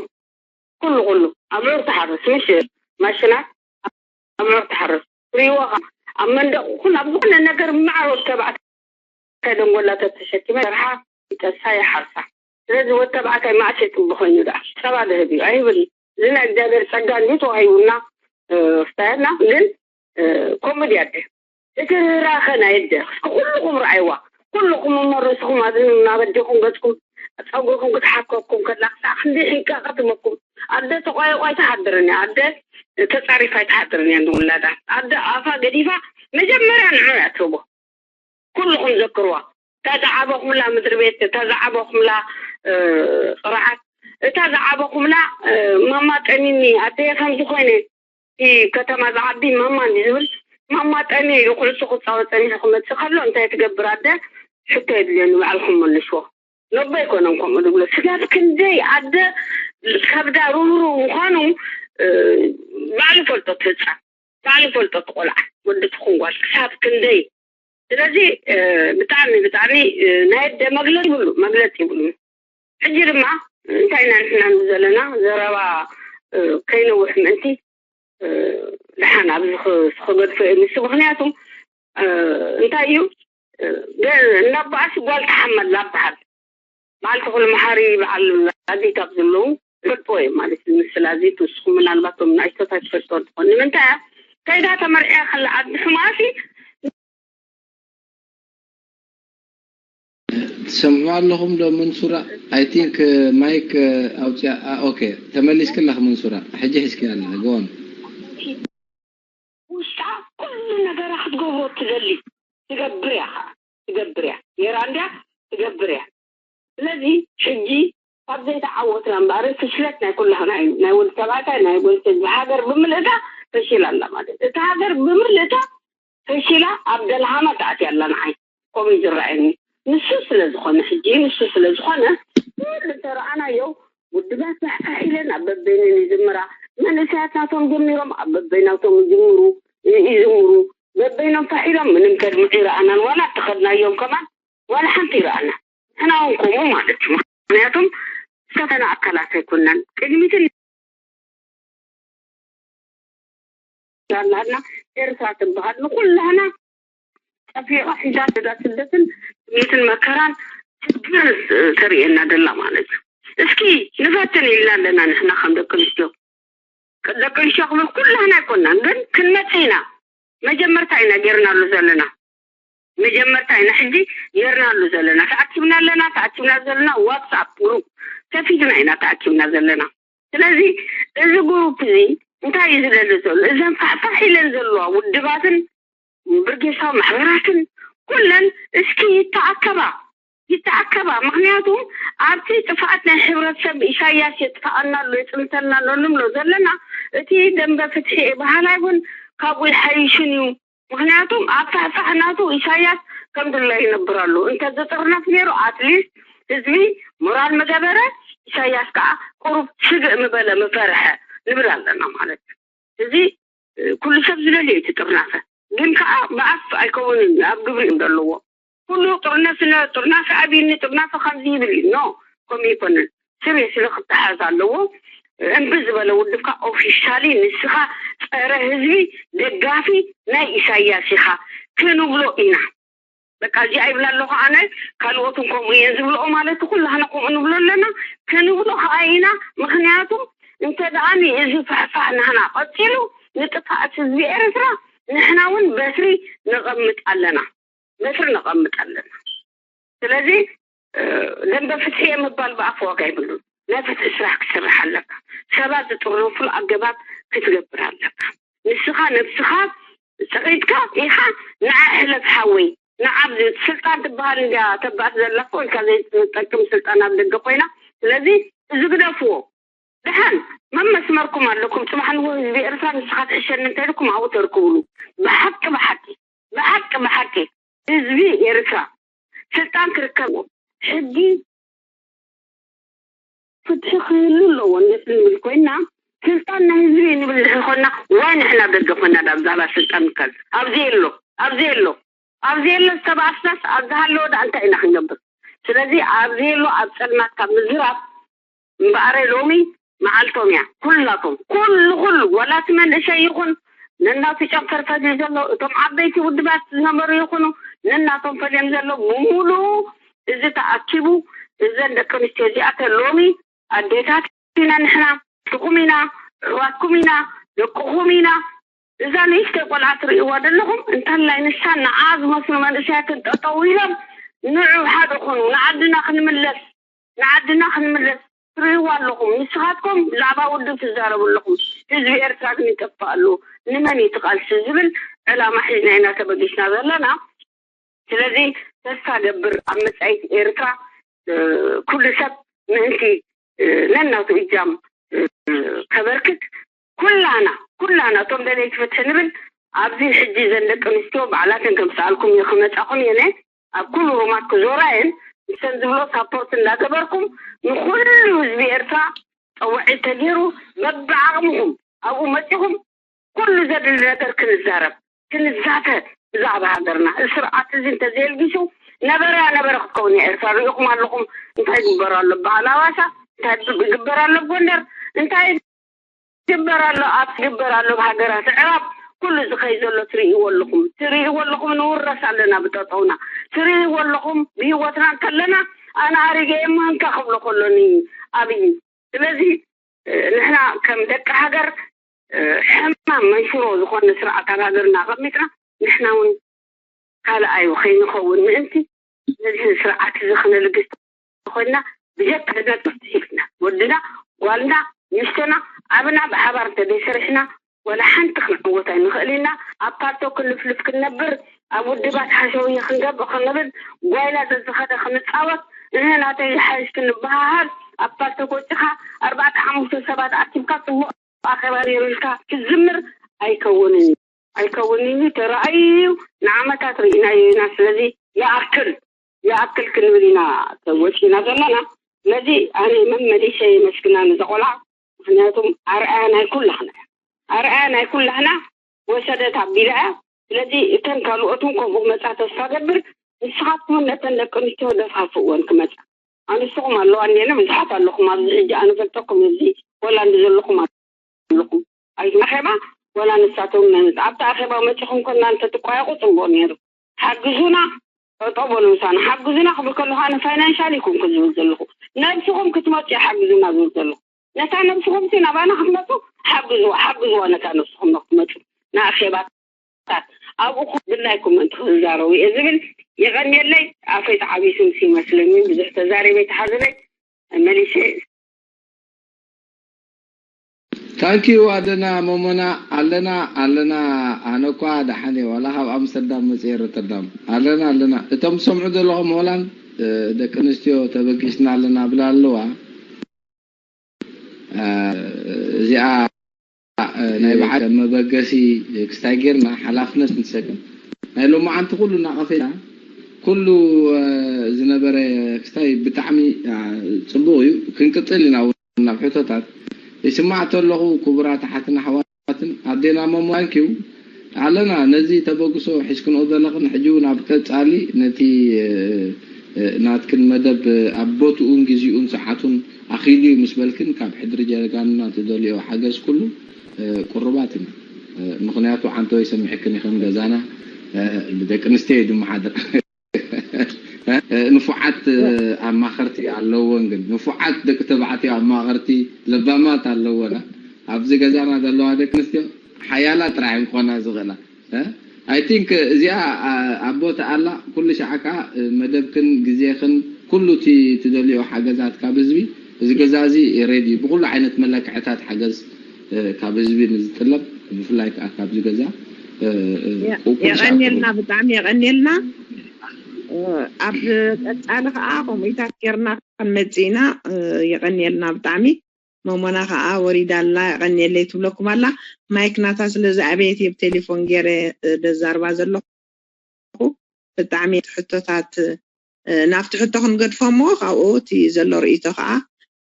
ኩሉ ኩሉ ኣብዑር ትሓርስ ምሽ ማሽናት ኣብዑር ትሓርስ ሪወኻ ኣብ መንደቕ ኩሉ ኣብ ዝኾነ ነገር ማዕሮ ተባዕት ከደንጎላተት ተሸኪመ ሰርሓ ይጠሳ ይሓርሳ ስለዚ ወተባዕታይ ማእስ የጥቢ ኮይኑ ደኣ ሰባ ዝህብ እዩ ኣይብል እዚ ናይ እግዚኣብሔር ጸጋ እንዲ ተዋሂቡና ፍታያትና ግን ኮሜዲ ኣደ እቲ ራኸ ናይ ኣደ እስኪ ኩልኹም ረኣይዋ ኩልኹም እሞ ርእስኹም ኣዝኑ እናበጀኹም ገጽኩም ጸጉርኩም ክትሓከኩም ከላ ክሳዕ ክንዲ ሕንቃቐ ትመኩም ኣደ ተቋይቋ ኣይትሓድርን እያ ኣደ ተጻሪፋ ኣይትሓድርን እያ ንውላዳ ኣደ ኣፋ ገዲፋ መጀመርያ ንዑ እያ ትህቦ ኩልኹም ዘክርዋ እታ ዝዓበኹምላ ምድሪ ቤት እታ ዝዓበኹምላ ቅርዓት እታ ዝዓበኹምላ ማማ ጠሚኒ ኣደየ ከምዚ ኮይነ እቲ ከተማ ዝዓቢ ማማ እንዲ ዝብል ማማ ጠሚ ኢሉ ኩዕሶ ክፃወት ፀኒሑ ክመፅእ ከሎ እንታይ ትገብር ኣደ ሕቶ የድልየኒ ባዕልኩም መልስዎ ነቦ ኣይኮነን ከምኡ ዝብሎ ስጋብ ክንደይ ኣደ ከብዳ ርህሩ ምኳኑ ባዕሉ ፈልጦ ትህፃን ባዕሉ ፈልጦ ትቆልዓ ወዲ ትኹን ጓል ክሳብ ክንደይ ስለዚ ብጣዕሚ ብጣዕሚ ናይ ኣደ መግለፂ ይብሉ መግለፂ ይብሉ ሕጂ ድማ እንታይ ኢና ንሕና ዘለና ዘረባ ከይነውሕ ምእንቲ ድሓን ኣብዚ ክገድፎ እየ ንሱ ምክንያቱ እንታይ እዩ እናባኣሲ ጓል ተሓመላ በሃል በዓል ተኽሉ መሓሪ በዓል ኣዚታት ዘለዉ ይፈልጥዎ እዮም ማለት እዩ ምስ ኣዚት ንስኹም ምናልባት ቶም ንእሽቶታት ይፈልጥዎ እንትኾን ንምንታይ እያ ከይዳ ተመርዕያ ከላ ዓዲ ሕማሲ ትሰምዑ ኣለኹም ዶ መንሱራ I think ማይክ ኣውፅያ okay ተመሊስኪ ኣለኺ መንሱራ ሕጂ ሒዝኪ ኣለኺ go on ውሽጣ ኩሉ ነገራ ክትገብሮ ትደሊ ትገብር እያ ከዓ ትገብር እያ ጌራ እንድያ ትገብር እያ ስለዚ ሕጂ ካብ ዘይተዓወትና እምበኣር ፍሽለት ናይ ኩላህና እዩ ናይ ወዲ ተባዕታይ ናይ ወዲ ህዝቢ ሃገር ብምልእታ ፈሺላ ኣላ ማለት እዩ እታ ሃገር ብምልእታ ፈሺላ ኣብ ደልሃማ ተኣትያ ኣላ ንዓይ ከምኡ እዩ ዝረኣየኒ። ንሱ ስለ ዝኾነ፣ ሕጂ ንሱ ስለ ዝኾነ፣ ኩሉ እንተረኣናዮ፣ ውድባት ፋሕፋሕ ኢለን ኣብ በበይነን ይዝምራ። መንእሰያት ናቶም ጀሚሮም ኣብ በበይናቶም ይዝምሩ፣ ይዝምሩ። በበይኖም ፋሕ ኢሎም ምንም ከድምዑ ይረኣናን፣ ዋላ እተኸድናዮም ከማን ዋላ ሓንቲ ይረኣና። ንሕና እውን ከምኡ ማለት እዩ። ምኽንያቱም ዝተፈና ኣካላት ኣይኮናን። ቅድሚትን ኣላና ኤርትራ ትበሃል ንኩላህና ጸፊቓ ሒዛ ስዳ ስደትን ጥሜትን መከራን ችግር ተርእየና ደላ ማለት እዩ። እስኪ ንፈትን ኢልና ኣለና ንሕና ከም ደቂ ኣንስትዮ። ደቂ ኣንስትዮ ክብል ኩላህና ኣይኮናን፣ ግን ክንመጽእ ኢና። መጀመርታ ኢና ጌርናሉ ዘለና። መጀመርታ ኢና ሕጂ ጌርናሉ ዘለና። ተኣኪብና ኣለና፣ ተኣኪብና ዘለና ዋትስኣፕ ግሩፕ ከፊትና ኢና ተኣኪብና ዘለና። ስለዚ እዚ ግሩፕ እዚ እንታይ እዩ ዝደሊ ዘሎ? እዘን ፋሕፋሕ ኢለን ዘለዋ ውድባትን ብርጌሳዊ ማሕበራትን ኩለን እስኪ ይተኣከባ፣ ይተኣከባ። ምኽንያቱ ኣብቲ ጥፍኣት ናይ ሕብረተሰብ ኢሳያስ የጥፍኣና ኣሎ፣ የጽንተልና ኣሎ እንብሎ ዘለና፣ እቲ ደንበ ፍትሒ በሃላይ እውን ካብኡ ይሓይሽን እዩ። ምኽንያቱም ኣብ ፋሕፋሕ ናቱ ኢሳያስ ከም ድላዩ ይነብር ኣሎ። እንተ ዝጥርነፍ ነይሩ ኣትሊስት ህዝቢ ሞራል መገበረ፣ ኢሳያስ ከዓ ቁሩብ ስግእ ምበለ ምፈርሐ ንብል ኣለና ማለት እዩ። እዚ ኩሉ ሰብ ዝደልዮ እዩ እቲ ጥርናፈ። ግን ከዓ ብኣፍ ኣይከውንን፣ ኣብ ግብሪ እዩ ዘለዎ። ኩሉ ጥርነፍ ስለ ጥርናፈ ኣብይኒ ጥርናፈ ከምዚ ይብል እዩ። ኖ፣ ከምኡ ይኮንን። ስርየስሊ ክተሓዝ ኣለዎ። እምቢ ዝበለ ውድብካ ኦፊሻሊ ንስኻ ጸረ ህዝቢ ደጋፊ ናይ ኢሳያስ ኢኻ ክንብሎ ኢና። በቃ እዚኣ ይብላ ኣለኹ ኣነ፣ ካልኦትን ከምኡ እየን ዝብልኦ ማለት ኩላህና ከምኡ ንብሎ ኣለና። ክንብሎ ከዓ ኢና። ምኽንያቱ እንተ ደኣ እዚ ፋሕፋሕ ናህና ቀፂሉ ንጥፋኣት ህዝቢ ኤርትራ ንሕና እውን በትሪ ነቐምጥ ኣለና፣ በትሪ ነቐምጥ ኣለና። ስለዚ ደንበ ፍትሒ እየ ምባል ብኣፍ ዋጋ ይብሉን። ናይ ፍትሒ ስራሕ ክትሰርሕ ኣለካ። ሰባት ዝጥርነፉሉ ኣገባብ ክትገብር ኣለካ። ንስኻ ነብስኻ ፀቒጥካ ኢኻ ንዓ ሕለፍ ሓወይ፣ ንዓ ኣብዚ ስልጣን ትበሃል እንድያ ተባእስ ዘላ እኮ ኢልካ ዘይትጠቅም ስልጣን ኣብ ደገ ኮይና። ስለዚ እዚ ግደፍዎ። ደሓን መመስመርኩም ኣለኩም። ፅባሕ ንጎ ህዝቢ ኤርትራ ንስኻ ትሕሸኒ እንተኢልኩም ኣብኡ ተርክብሉ። ብሓቂ ብሓቂ ብሓቂ ብሓቂ ህዝቢ ኤርትራ ስልጣን ክርከብ ሕጊ ፍትሒ ክህሉ ኣለዎ። እንደስ ንብል ኮይና ስልጣን ናይ ህዝቢ ንብል ድሕር ኮይና ዋይ ንሕና ደገ ኮይና ዳብ ዛላ ስልጣን ንካል ኣብዚ የሎ ኣብዚ የሎ ኣብዚ የሎ ዝተባኣስናስ ኣብዚ ሃለዎ ዳ እንታይ ኢና ክንገብር? ስለዚ ኣብዚ የሎ ኣብ ፀልማት ካብ ምዝራብ እምበኣረ ሎሚ መዓልቶም እያ። ኩላቶም ኩሉ ኩሉ ዋላ እቲ መንእሰይ ይኹን ነናቱ ጨንፈር ፈልዩ ዘሎ እቶም ዓበይቲ ውድባት ዝነበሩ ይኹኑ ነናቶም ፈልዮም ዘሎ ብምሉኡ እዚ ተኣኪቡ እዘን ደቂ ኣንስትዮ እዚኣተ ሎሚ ኣዴታት ኢና ንሕና ትኹም ኢና ኣሕዋትኩም ኢና ደቅኹም ኢና እዛ ንእሽተይ ቆልዓ ትርእይዋ ዘለኹም እንተላይ ንሳ ንዓ ዝመስሉ መንእሰያትን ጠጠው ኢሎም ንዑ ሓደ ኹኑ ንዓድና ክንምለስ ንዓድና ክንምለስ ትርእይዋ ኣለኹም። ንስኻትኩም ብዛዕባ ውድብ ትዛረቡ ኣለኹም። ህዝቢ ኤርትራ ግን ይጠፍእ ኣሎ። ንመን እዩ ትቃልሲ ዝብል ዕላማ ሒዝና ኢና ተበጊስና ዘለና። ስለዚ ተስፋ ገብር ኣብ መጻኢት ኤርትራ ኩሉ ሰብ ምእንቲ ነናቱ እጃም ከበርክት ኩላና ኩላና እቶም ደለይቲ ፍትሒ ንብል ኣብዚ ሕጂ ዘን ደቂ ኣንስትዮ ባዕላተን ከምስኣልኩም እየ ክመጻኹም እየ ነ ኣብ ኩሉ ሩማት ክዞራ እየን ምስተን ዝብሎ ሳፖርት እንዳገበርኩም ንኩሉ ህዝቢ ኤርትራ ፀውዒት ተገይሩ በብዓቕምኹም ኣብኡ መፂኹም ኩሉ ዘድሊ ነገር ክንዛረብ ክንዛተ ብዛዕባ ሃገርና እዚ ስርዓት እዚ እንተዘየልጊሱ ነበረ ነበረ ክትከውን እያ ኤርትራ ሪኢኹም ኣለኹም እንታይ ይግበር ኣሎ በዓል ኣዋሳ እንታይ ይግበር ኣሎ ጎንደር እንታይ ይግበር ኣሎ ኣብ ትግበር ኣሎ ሃገራት ዕራብ ኩሉ ዝኸይ ዘሎ ትርእይዎ ኣለኹም ትርእይዎ ኣለኹም ንውረስ ኣለና ብጠጠውና ትርእይዎ ኣለኹም ብህይወትና እንከለና ኣነ ኣሪገ የምህንካ ክብሎ ከሎኒ ኣብይ ስለዚ ንሕና ከም ደቂ ሃገር ሕማም መንሽሮ ዝኾነ ስርዓት ኣብ ሃገርና ኣቐሚጥና ንሕና እውን ካልኣዩ ከይንኸውን ምእንቲ ነዚ ስርዓት እዚ ክነልግስ ኮይና ብጀካ ነጥፍ ሒዝና ወድና ጓልና ምሽተና ዓብና ብሓባር እንተደይሰሪሕና ወላ ሓንቲ ክንዕወት ኣይንኽእል ኢና ኣብ ፓርቶ ክንፍልፍ ክንነብር ኣብ ውድባት ሓሸውየ ክንገብእ ክንብል ጓይላ ዘዝኸደ ክንፃወት እህ ናተይ ይሓይሽ ክንበሃሃል ኣብ ፓርቶ ወፂኻ ኣርባዕተ ሓሙሽተ ሰባት ኣኪብካ ፅቡቕ ኣኼባ ነይሩ ኢልካ ክትዝምር ኣይከውንን እዩ ኣይከውንን እዩ ተራእዩ እዩ ንዓመታት ርኢናዮ ኢና ስለዚ ይኣክል ይኣክል ክንብል ኢና ወፂና ዘለና። ስለዚ ኣነ መመሊሰ የመስግና ነዛ ቆልዓ፣ ምክንያቱም ኣርኣያ ናይ ኩላህና እያ። ኣርኣያ ናይ ኩላህና ወሰደት ኣቢላ እያ። ስለዚ እተን ካልኦት እውን ከምኡ ክመፃ ተስፋ ገብር። ንስኻትኩም እውን ነተን ደቂ ኣንስትዮ ደፋፍእወን ክመፃ። ኣንስትኹም ኣለዋ እኔነ ብዙሓት ኣለኹም ኣብዚ ሕጂ ኣነ ፈልጠኩም እዚ ሆላንድ ዘለኹም ኣለኹም። ኣብ ኣኼባ ወላ ንሳቶም ኣብቲ ኣኼባ መፂኹም ኮና እንተትቋየቑ ፅቡቅ ነይሩ። ሓግዙና፣ ጠጠው በሉ ምሳና ሓግዙና ክብል ከለኹ ኣነ ፋይናንሻል ይኩን ክዝብል ዘለኹ ነብስኹም ክትመፁ ሓግዙና ዝብል ዘለኹ። ነታ ነብስኹም ሲ ናባና ክትመፁ ሓግዙዋ ሓግዙዋ ነታ ነብስኹም ክትመፁ ንኣኼባታት ኣብኡ ድላይኩም ምእንቲ ክትዛረቡ እየ ዝብል። የቐንየለይ። ኣፈይ ተዓቢሱም ሲ ይመስለኒ ብዙሕ ተዛሪበይ ተሓዝበይ መሊሰ። ታንኪዩ ኣደና መሞና ኣለና ኣለና ኣነ እኳ ደሓን እየ ዋላ ካብ ኣምስተርዳም መፅየ ሮተርዳም ኣለና ኣለና እቶም ዝሰምዑ ዘለኹም ሆላንድ ደቂ ኣንስትዮ ተበጊስና ኣለና ብላ ኣለዋ እዚኣ ናይ በዓል መበገሲ ክስታይ ጌርና ሓላፍነት ንሰከም ናይ ሎማዓንቲ ኩሉ እናቐፌና ኩሉ ዝነበረ ክስታይ ብጣዕሚ ፅቡቅ እዩ ክንቅፅል ኢና ናብ ሕቶታት ይስማዕ ተለኹ ክቡራት ኣሓትን ኣሕዋትን ኣዴና መሞ thank you ኣለና ነዚ ተበግሶ ሒዝክንኦ ዘለኽን ሕጂ እውን ኣብ ቀፃሊ ነቲ ናትክን መደብ ኣብ ቦትኡን ግዜኡን ሰዓቱን ኣኺሉ እዩ ምስ በልክን ካብ ሕድሪ ጀረጋንና ትደልዮ ሓገዝ ኩሉ ቁሩባት ኢና ምኽንያቱ ዓንተወይ ሰሚዕክን ኢኽን ገዛና ብደቂ ኣንስትዮ እዩ ዝመሓደር ንፉዓት ኣማኸርቲ ኣለውወን ግን ንፉዓት ደቂ ተባዕትዮ ኣማኸርቲ ለባማት ኣለውወን ኣብዚ ገዛና ዘለዋ ደቂ ኣንስትዮ ሓያላት ጥራሕ እየን ክኾና ዝኽእላ I think እዚኣ ኣብ ቦታ ኣላ ኩሉ ሻዕ ከዓ መደብክን ግዜኽን ኩሉ እቲ ትደልዮ ሓገዛት ካብ ህዝቢ እዚ ገዛ እዚ ሬዲ ብኩሉ ዓይነት መለክዕታት ሓገዝ ካብ ህዝቢ ንዝጥለብ ብፍላይ ከዓ ካብዚ ገዛ የቐንየልና ብጣዕሚ የቐንየልና ኣብ ቀፃሊ ከዓ ከምኡታት ጌርና ክንመፅእ ኢና የቐንየልና ብጣዕሚ መሞና ከዓ ወሪዳ ኣላ የቐንየለይ ትብለኩም ኣላ ማይክ ናታ ስለዚ ኣበየት የብ ቴሌፎን ገይረ ደዛርባ ዘለኹ ብጣዕሚ ሕቶታት ናብቲ ሕቶ ክንገድፎ እሞ ካብኡ እቲ ዘሎ ርእይቶ ከዓ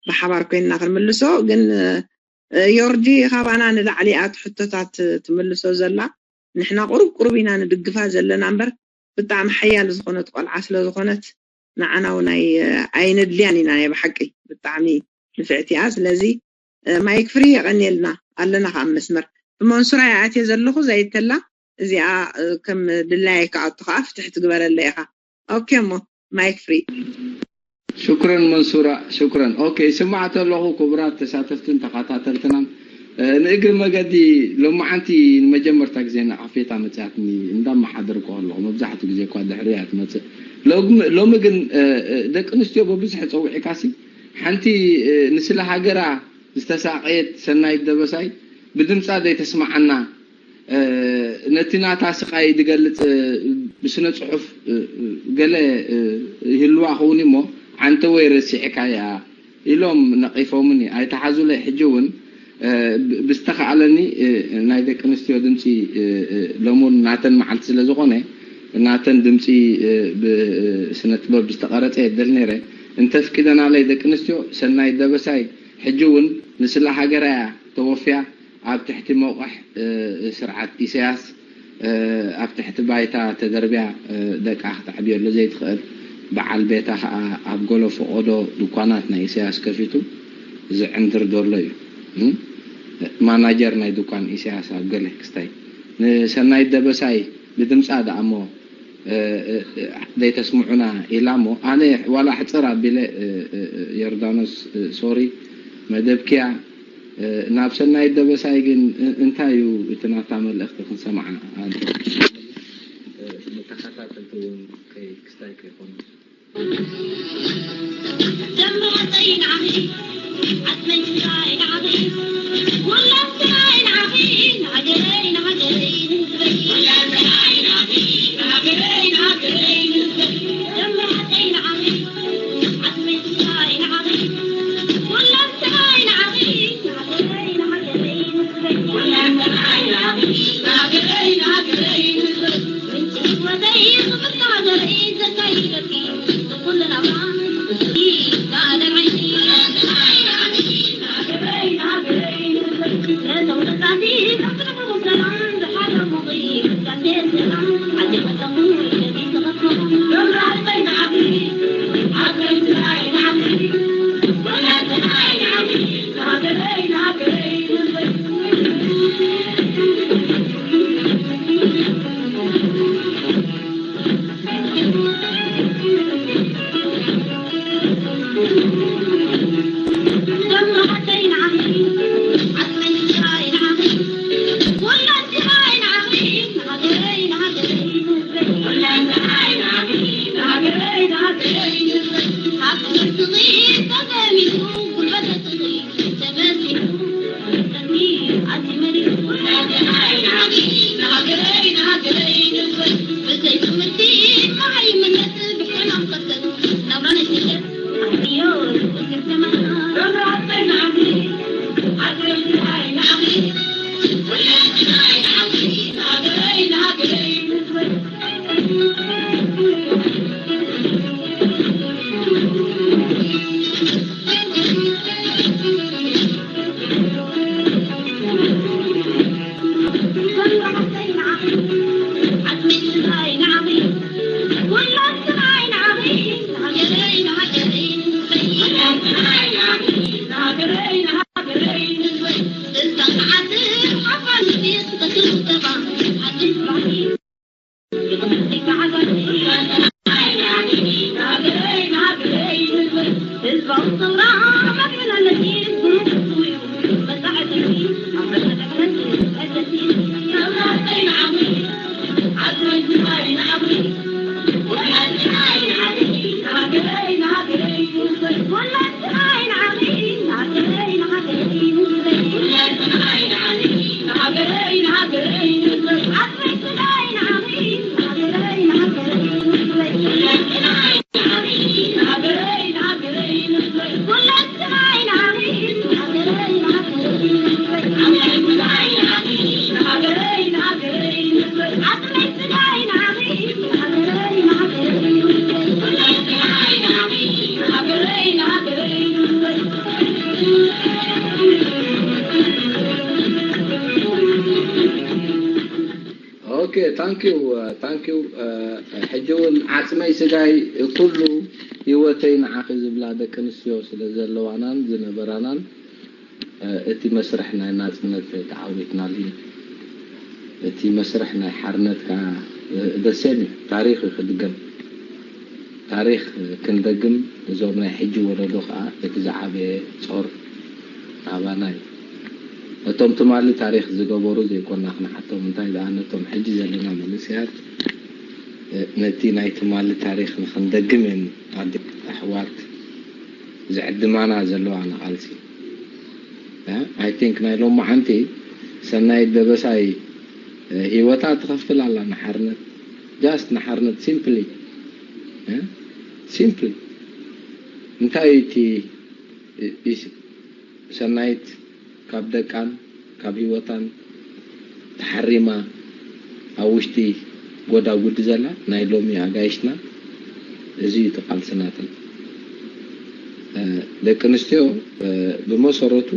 ብሓባር ኮይንና ክንምልሶ ግን ዮርዲ ካባና ንላዕሊ ኣቲ ሕቶታት ትምልሶ ዘላ ንሕና ቁሩብ ቁሩብ ኢና ንድግፋ ዘለና እምበር ብጣዕሚ ሓያል ዝኾነት ቆልዓ ስለ ዝኾነት ንዓና እውን ኣይነድልያን ኢና ናይ ብሓቂ ብጣዕሚ ንፍዕቲ እያ ስለዚ ማይክ ፍሪ የቐንየልና ኣለና ከዓ መስመር ብመንሱራ ይኣትየ ዘለኹ ዘይተላ እዚኣ ከም ድላየይ ክኣቱ ከዓ ፍትሒ ትግበረለ ኢኻ ኦኬ እሞ ማይክ ፍሪ ሽኩረን መንሱራ ሽኩረን ኦኬ ይስማዕ ተለኹ ክቡራት ተሳተፍትን ተኸታተልትናን ንእግሪ መገዲ ሎማዓንቲ ንመጀመርታ ግዜ ንዓፌታ መፅያትኒ እንዳመሓደርኩ ኣለኹ መብዛሕትኡ ግዜ እኳ ድሕሪ እያ ትመፅእ ሎሚ ግን ደቂ ኣንስትዮ ብብዝሒ ፀዊዕካሲ ሓንቲ ንስለ ሃገራ ዝተሳቐየት ሰናይት ደበሳይ ብድምፃ ዘይተስማዓና ነቲ ናታ ስቓይ ዝገልፅ ብስነ ፅሑፍ ገለ ይህልዋ ኸውን እሞ ዓንተ ወይ ረሲዕካ እያ ኢሎም ነቒፎምኒ ኣይተሓዙለይ ሕጂ እውን ብዝተኻኣለኒ ናይ ደቂ ኣንስትዮ ድምፂ ሎሙን ናተን መዓልቲ ስለ ዝኾነ ናተን ድምፂ ብስነ ጥበብ ዝተቐረፀ የደል ነይረ እንተፍቂደናለይ ደቂ ኣንስትዮ ሰናይ ደበሳይ ሕጂ እውን ንስለ ሃገራ እያ ተወፍያ ኣብ ትሕቲ መቑሕ ስርዓት ኢሳያስ ኣብ ትሕቲ ባይታ ተደርብያ ደቃ ክትዓብየሉ ዘይትኽእል በዓል ቤታ ከዓ ኣብ ገሎ ፈቐዶ ድኳናት ናይ ኢሳያስ ከፊቱ ዝዕንድር ዘሎ እዩ ማናጀር ናይ ድኳን ኢሳያስ ኣብ ገለ ክስታይ ንሰናይ ደበሳይ ብድምፃ ደኣ እሞ ዘይተስምዑና ኢላ እሞ ኣነ ዋላ ሕፅር ኣቢለ ዮርዳኖስ ሶሪ መደብክያ ናብ ሰናይ ደበሳይ ግን እንታይ እዩ እቲ ናታ መልእኽቲ ክንሰምዓ ተኸታተልቲ እውን ክስታይ ከይኮኑ Okay, thank you, uh, thank you. Uh, ሕጂ እውን ዓጽመይ ስጋይ ኩሉ ህይወተይ ንዓኺ ዝብላ ደቂ ኣንስትዮ ስለ ዘለዋናን ዝነበራናን እቲ መስርሕ ናይ ናጽነት ተዓዊትናሉ እዩ። እቲ መስርሕ ናይ ሓርነት ከዓ ደሴም እዩ። ታሪኽ እዩ ክድገም። ታሪኽ ክንደግም እዞም ናይ ሕጂ ወለዶ ከዓ እቲ ዝዓበየ ጾር ኣባና እዩ። ነቶም ትማሊ ታሪኽ ዝገበሩ ዘይኮና ክንሓቶም፣ እንታይ ደኣ ነቶም ሕጂ ዘለና መንእሰያት ነቲ ናይ ትማሊ ታሪኽ ንክንደግም እየን ኣደ ኣሕዋት ዝዕድማና ዘለዋ ንቓልሲ። I think ናይ ሎማዓንቲ ሰናይት ደበሳይ ህይወታ ትኸፍል ኣላ ንሓርነት፣ just ንሓርነት፣ simply simply። እንታይ እቲ ሰናይት ካብ ደቃን ካብ ህይወታን ተሓሪማ ኣብ ውሽጢ ጎዳጉዲ ዘላ ናይ ሎሚ ኣጋይሽና፣ እዚ እዩ እቲ ቃልሲ ናተን። ደቂ ኣንስትዮ ብመሰረቱ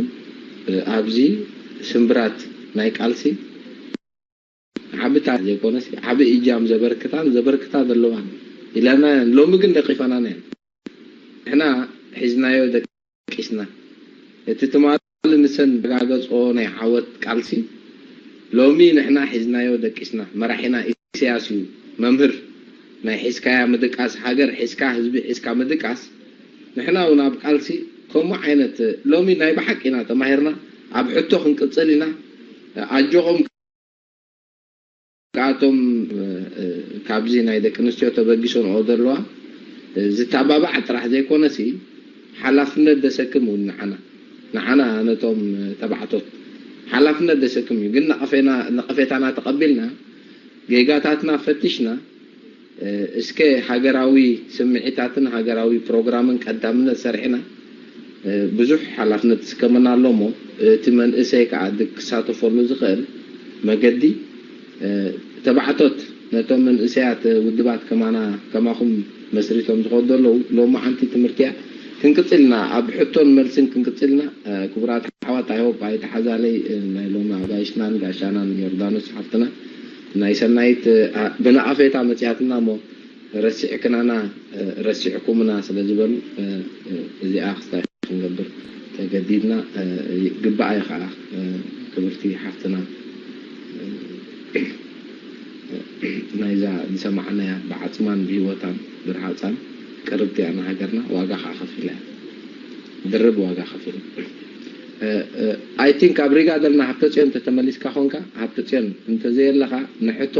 ኣብዚ ስምብራት ናይ ቃልሲ ዓቢ ታሪኽ ዘይኮነስ ዓቢ እጃም ዘበርክታን ዘበርክታ ዘለዋን ኢለና። ሎሚ ግን ደቂፋናና እየን። ንሕና ሒዝናዮ ደቂስና። እቲ ትማሊ ንሰን ዘረጋገጾ ናይ ዓወት ቃልሲ ሎሚ ንሕና ሒዝናዮ ደቂስና። መራሒና ኢሳያስ እዩ መምህር ናይ ሒዝካያ ምድቃስ፣ ሃገር ሒዝካ ህዝቢ ሒዝካ ምድቃስ። ንሕና እውን ኣብ ቃልሲ ከምኡ ዓይነት ሎሚ ናይ ብሓቂ ኢና ተማሂርና። ኣብ ሕቶ ክንቅጽል ኢና። ኣጆኹም። ካብቶም ካብዚ ናይ ደቂ ኣንስትዮ ተበጊሶንኦ ዘለዋ ዝተባባዕ ጥራሕ ዘይኮነሲ ሓላፍነት ደሰክም እውን ንዓና ንዓና ነቶም ተባዕቶት ሓላፍነት ደሰክም እዩ። ግን ነቐፌና ነቐፌታና ተቐቢልና ጌጋታትና ፈቲሽና እስከ ሃገራዊ ስምዒታትን ሃገራዊ ፕሮግራምን ቀዳምነት ሰሪሕና ብዙሕ ሓላፍነት ዝስከመና ኣሎ እሞ እቲ መንእሰይ ከዓ ክሳተፈሉ ዝኽእል መገዲ ተባዕቶት ነቶም መንእሰያት ውድባት ከማና ከማኹም መስሪቶም ዝኸዱ ኣለዉ ሎማዓንቲ ትምህርቲያ ክንቅፅልና ኣብ ሕቶን መልስን ክንቅፅልና ክቡራት ሓዋት ኣይሆፕ ኣይተሓዛለይ ናይ ሎሚ ኣጋይሽናን ጋሻናን ዮርዳኖስ ሓፍትና ናይ ሰናይት ብነቐፌታ መፅያትና እሞ ረሲዕክናና ረሲዕኩምና ስለ ዝበሉ እዚኣ ክስታይ ክንገብር ተገዲድና ግባኣይ ከዓ ክብርቲ ሓፍትና ናይዛ ዝሰማዕናያ ብዓፅማን ብሂወታን ብርሃፃን ቅርብቲ እያ ንሃገርና ዋጋ ከዓ ከፊላ እያ። ድርብ ዋጋ ከፊሉ። I think ኣብ ሪጋ ዘለና ሃብተ ጽዮን እንተተመሊስካ ኾንካ፣ ሃብተ ጽዮን እንተዘየለኻ ንሕቶ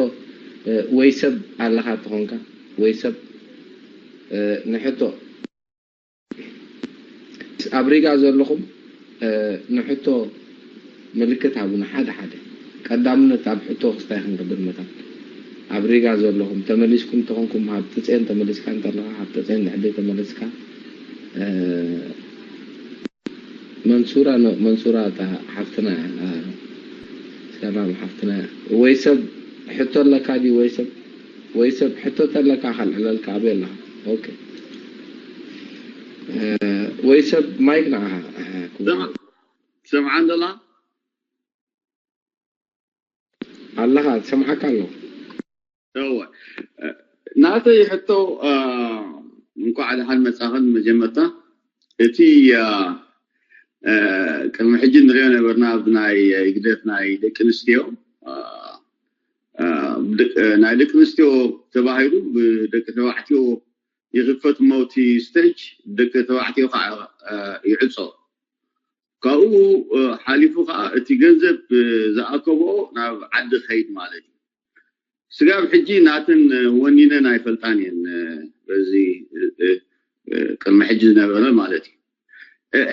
ወይ ሰብ ኣለኻ ተኾንካ ወይ ሰብ ንሕቶ ኣብ ሪጋ ዘለኹም ንሕቶ ምልክት ሃቡና። ሓደ ሓደ ቀዳምነት ኣብ ሕቶ ክስታይ ክንገብር መታን ኣብ ሪጋ ዘለኹም ተመሊስኩም ተኾንኩም፣ ሃብተ ጽዮን ተመሊስካ እንተለኻ፣ ሃብተ ጽዮን ንሕደይ ተመሊስካ፣ መንሱራ መንሱራ እታ ሓፍትና እያ። ሰላም ሓፍትና እያ። ወይ ሰብ ሕቶ ኣለካ ድዩ? ወይ ሰብ ወይ ሰብ ሕቶ ተለካ ካልዕለልካ ኣበይ ኣለኻ? ኦኬ። ወይ ሰብ ማይክ ንዓኻ። ሰምዓን ደላ ኣለኻ ትሰምዓካ ኣሎ። እወ ናተይ ሕቶ እንኳዕ ደሓን መጻኽን። መጀመርታ እቲ ቅድሚ ሕጂ ንሪኦ ነበርና ኣብ ናይ ህግደፍ ናይ ደቂ ኣንስትዮ ናይ ደቂ ኣንስትዮ ተባሂሉ ብደቂ ተባዕትዮ ይኽፈት እሞ እቲ ስቴጅ ደቂ ተባዕትዮ ከዓ ይዕፆ። ካብኡ ሓሊፉ ከዓ እቲ ገንዘብ ዝኣከብኦ ናብ ዓዲ ከይድ ማለት እዩ። ስጋብ ሕጂ ናተን ወኒነን ኣይፈልጣን እየን። በዚ ቅድሚ ሕጂ ዝነበረ ማለት እዩ።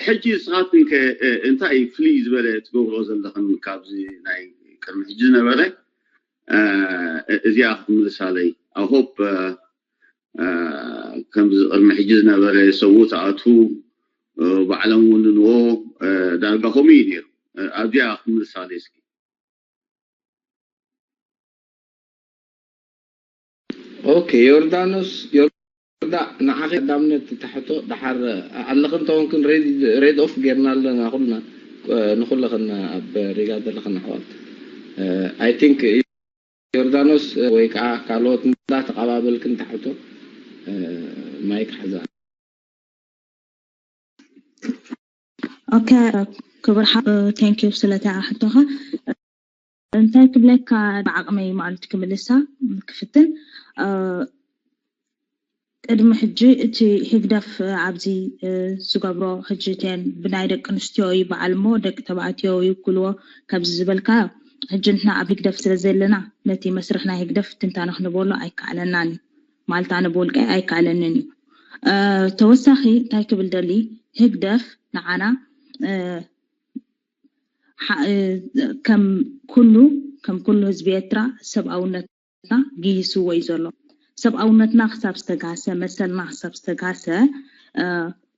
ሕጂ ንስኻትክን ከ እንታይ ፍልይ ዝበለ ትገብሮ ዘለኽን ካብዚ ናይ ቅድሚ ሕጂ ዝነበረ? እዚኣ ክትምልሳለይ ኣሆፕ ከምዚ ቅድሚ ሕጂ ዝነበረ ሰው ተኣቱ ባዕሎም ውንንዎ ዳርጋ ከምኡ እዩ ነይሩ። ኣብዚኣ ክትምልሳለይ እስኪ። ኦኬ ዮርዳኖስ ዮርዳ ንዓኺ ቀዳምነት ተሕቶ ደሓር ኣለኽን ተኾንክን ሬድ ኦፍ ጌርና ኣለና ኩልና ንኩለኽን ኣብ ሪጋ ዘለኽን ኣሕዋት። I think ዮርዳኖስ ወይ ከዓ ካልኦት እንዳ ተቐባበልክን ተሕቶ ማይክ ሓዛ። ኦኬ ክቡር ሓ thank you ስለታ ሕቶኻ። እንታይ ክብለካ ብዓቕመይ ማለት ክምልሳ ክፍትን ቅድሚ ሕጂ እቲ ህግደፍ ኣብዚ ዝገብሮ ሕጂ እተን ብናይ ደቂ ኣንስትዮ ይበዓል እሞ ደቂ ተባዕትዮ ይውክልዎ ከምዚ ዝበልካ ሕጂ ንሕና ኣብ ህግደፍ ስለ ዘለና ነቲ መስርሕ ናይ ህግደፍ ትንታነ ክንበሎ ኣይከኣለናን እዩ ማለት ኣነ ብውልቀይ ኣይከኣለንን እዩ። ተወሳኺ እንታይ ክብል ደሊ ህግደፍ ንዓና ከም ኩሉ ከም ኩሉ ህዝቢ ኤርትራ ሰብኣውነትና ግሂስዎ እዩ ዘሎ። ሰብኣውነትና ክሳብ ዝተጋሰ መሰልና ክሳብ ዝተጋሰ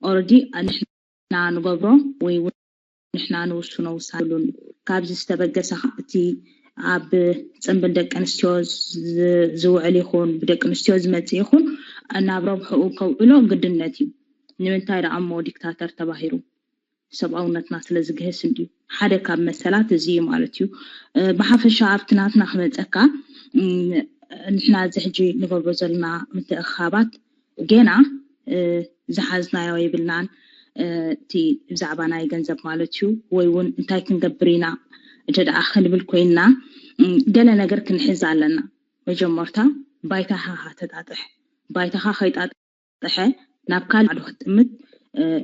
ኦረዲ ንሕና ንገብሮ ወይ እውን ንሕና ንውስኖ ውሳሉን ካብዚ ዝተበገሰ ከዓ እቲ ኣብ ፅንብል ደቂ ኣንስትዮ ዝውዕል ይኹን ብደቂ ኣንስትዮ ዝመፅእ ይኹን ናብ ረብሕኡ ከውዕሎ ግድነት እዩ። ንምንታይ ደኣ እሞ ዲክታተር ተባሂሩ? ሰብኣውነትና ስለ ዝግህስ እንድዩ። ሓደ ካብ መሰላት እዚ እዩ ማለት እዩ። ብሓፈሻ ኣብቲ ናትና ክመፀካ ንሕና እዚ ሕጂ ንገብሮ ዘለና ምትእኻባት ገና ዝሓዝናዮ የብልናን። እቲ ብዛዕባ ናይ ገንዘብ ማለት እዩ ወይ እውን እንታይ ክንገብር ኢና እንተ ደኣ ክንብል ኮይንና ገለ ነገር ክንሕዝ ኣለና። መጀመርታ ባይታኻ ተጣጥሕ። ባይታኻ ከይጣጥሐ ናብ ካልእ ማዕዶ ክትጥምት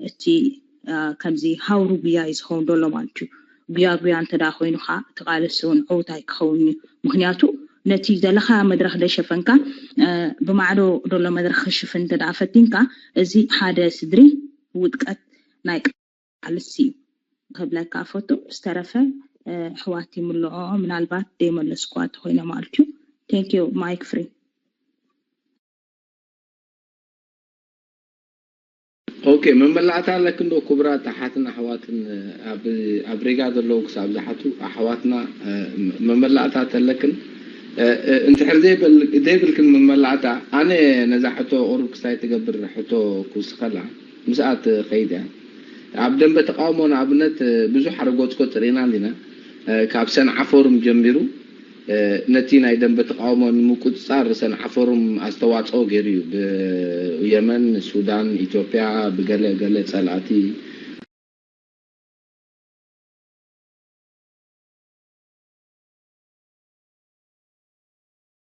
እቲ ከምዚ ሃውሩ ጉያ እዩ ዝኸውን ዘሎ ማለት እዩ። ጉያ ጉያ እንተ ደኣ ኮይኑ ከዓ እቲ ቃልሲ እውን ዕውት ኣይክኸውን እዩ። ምክንያቱ ነቲ ዘለኻዮ መድረኽ ደይሸፈንካ ብማዕዶ ዘሎ መድረኽ ክሽፍን እንተ ደኣ ፈቲንካ እዚ ሓደ ስድሪ ውድቀት ናይ ቃልሲ እዩ ክብለካ ፈቱ። ዝተረፈ ኣሕዋት ይምልኦ ምናልባት ደይመለስኩዋ ተኮይነ ማለት እዩ። Thank you Mike Free። ኦኬ መመላእታ ኣለክን ዶ ክቡራት ኣሓትን ኣሕዋትን ኣብ ሪጋ ዘለዉ ክሳብ ዝሓቱ ኣሕዋትና መመላእታ ተለክን እንድሕር ዘይብልክን መመላእታ ኣነ ነዛ ሕቶ ቁሩብ ክስታይ ትገብር ሕቶ ክውስኸላ ምስኣ ትኸይድ እያ። ኣብ ደንበ ተቃውሞ ንኣብነት ብዙሕ ኣረጎፅጎፅ ርኢና እንዲና ካብ ሰንዓ ፎርም ጀሚሩ ነቲ ናይ ደንበ ተቃውሞ ንምቁፅፃር ሰንዓ ፎርም ኣስተዋፅኦ ገይሩ እዩ። ብየመን፣ ሱዳን፣ ኢትዮጵያ ብገለ ገለ ፀላእቲ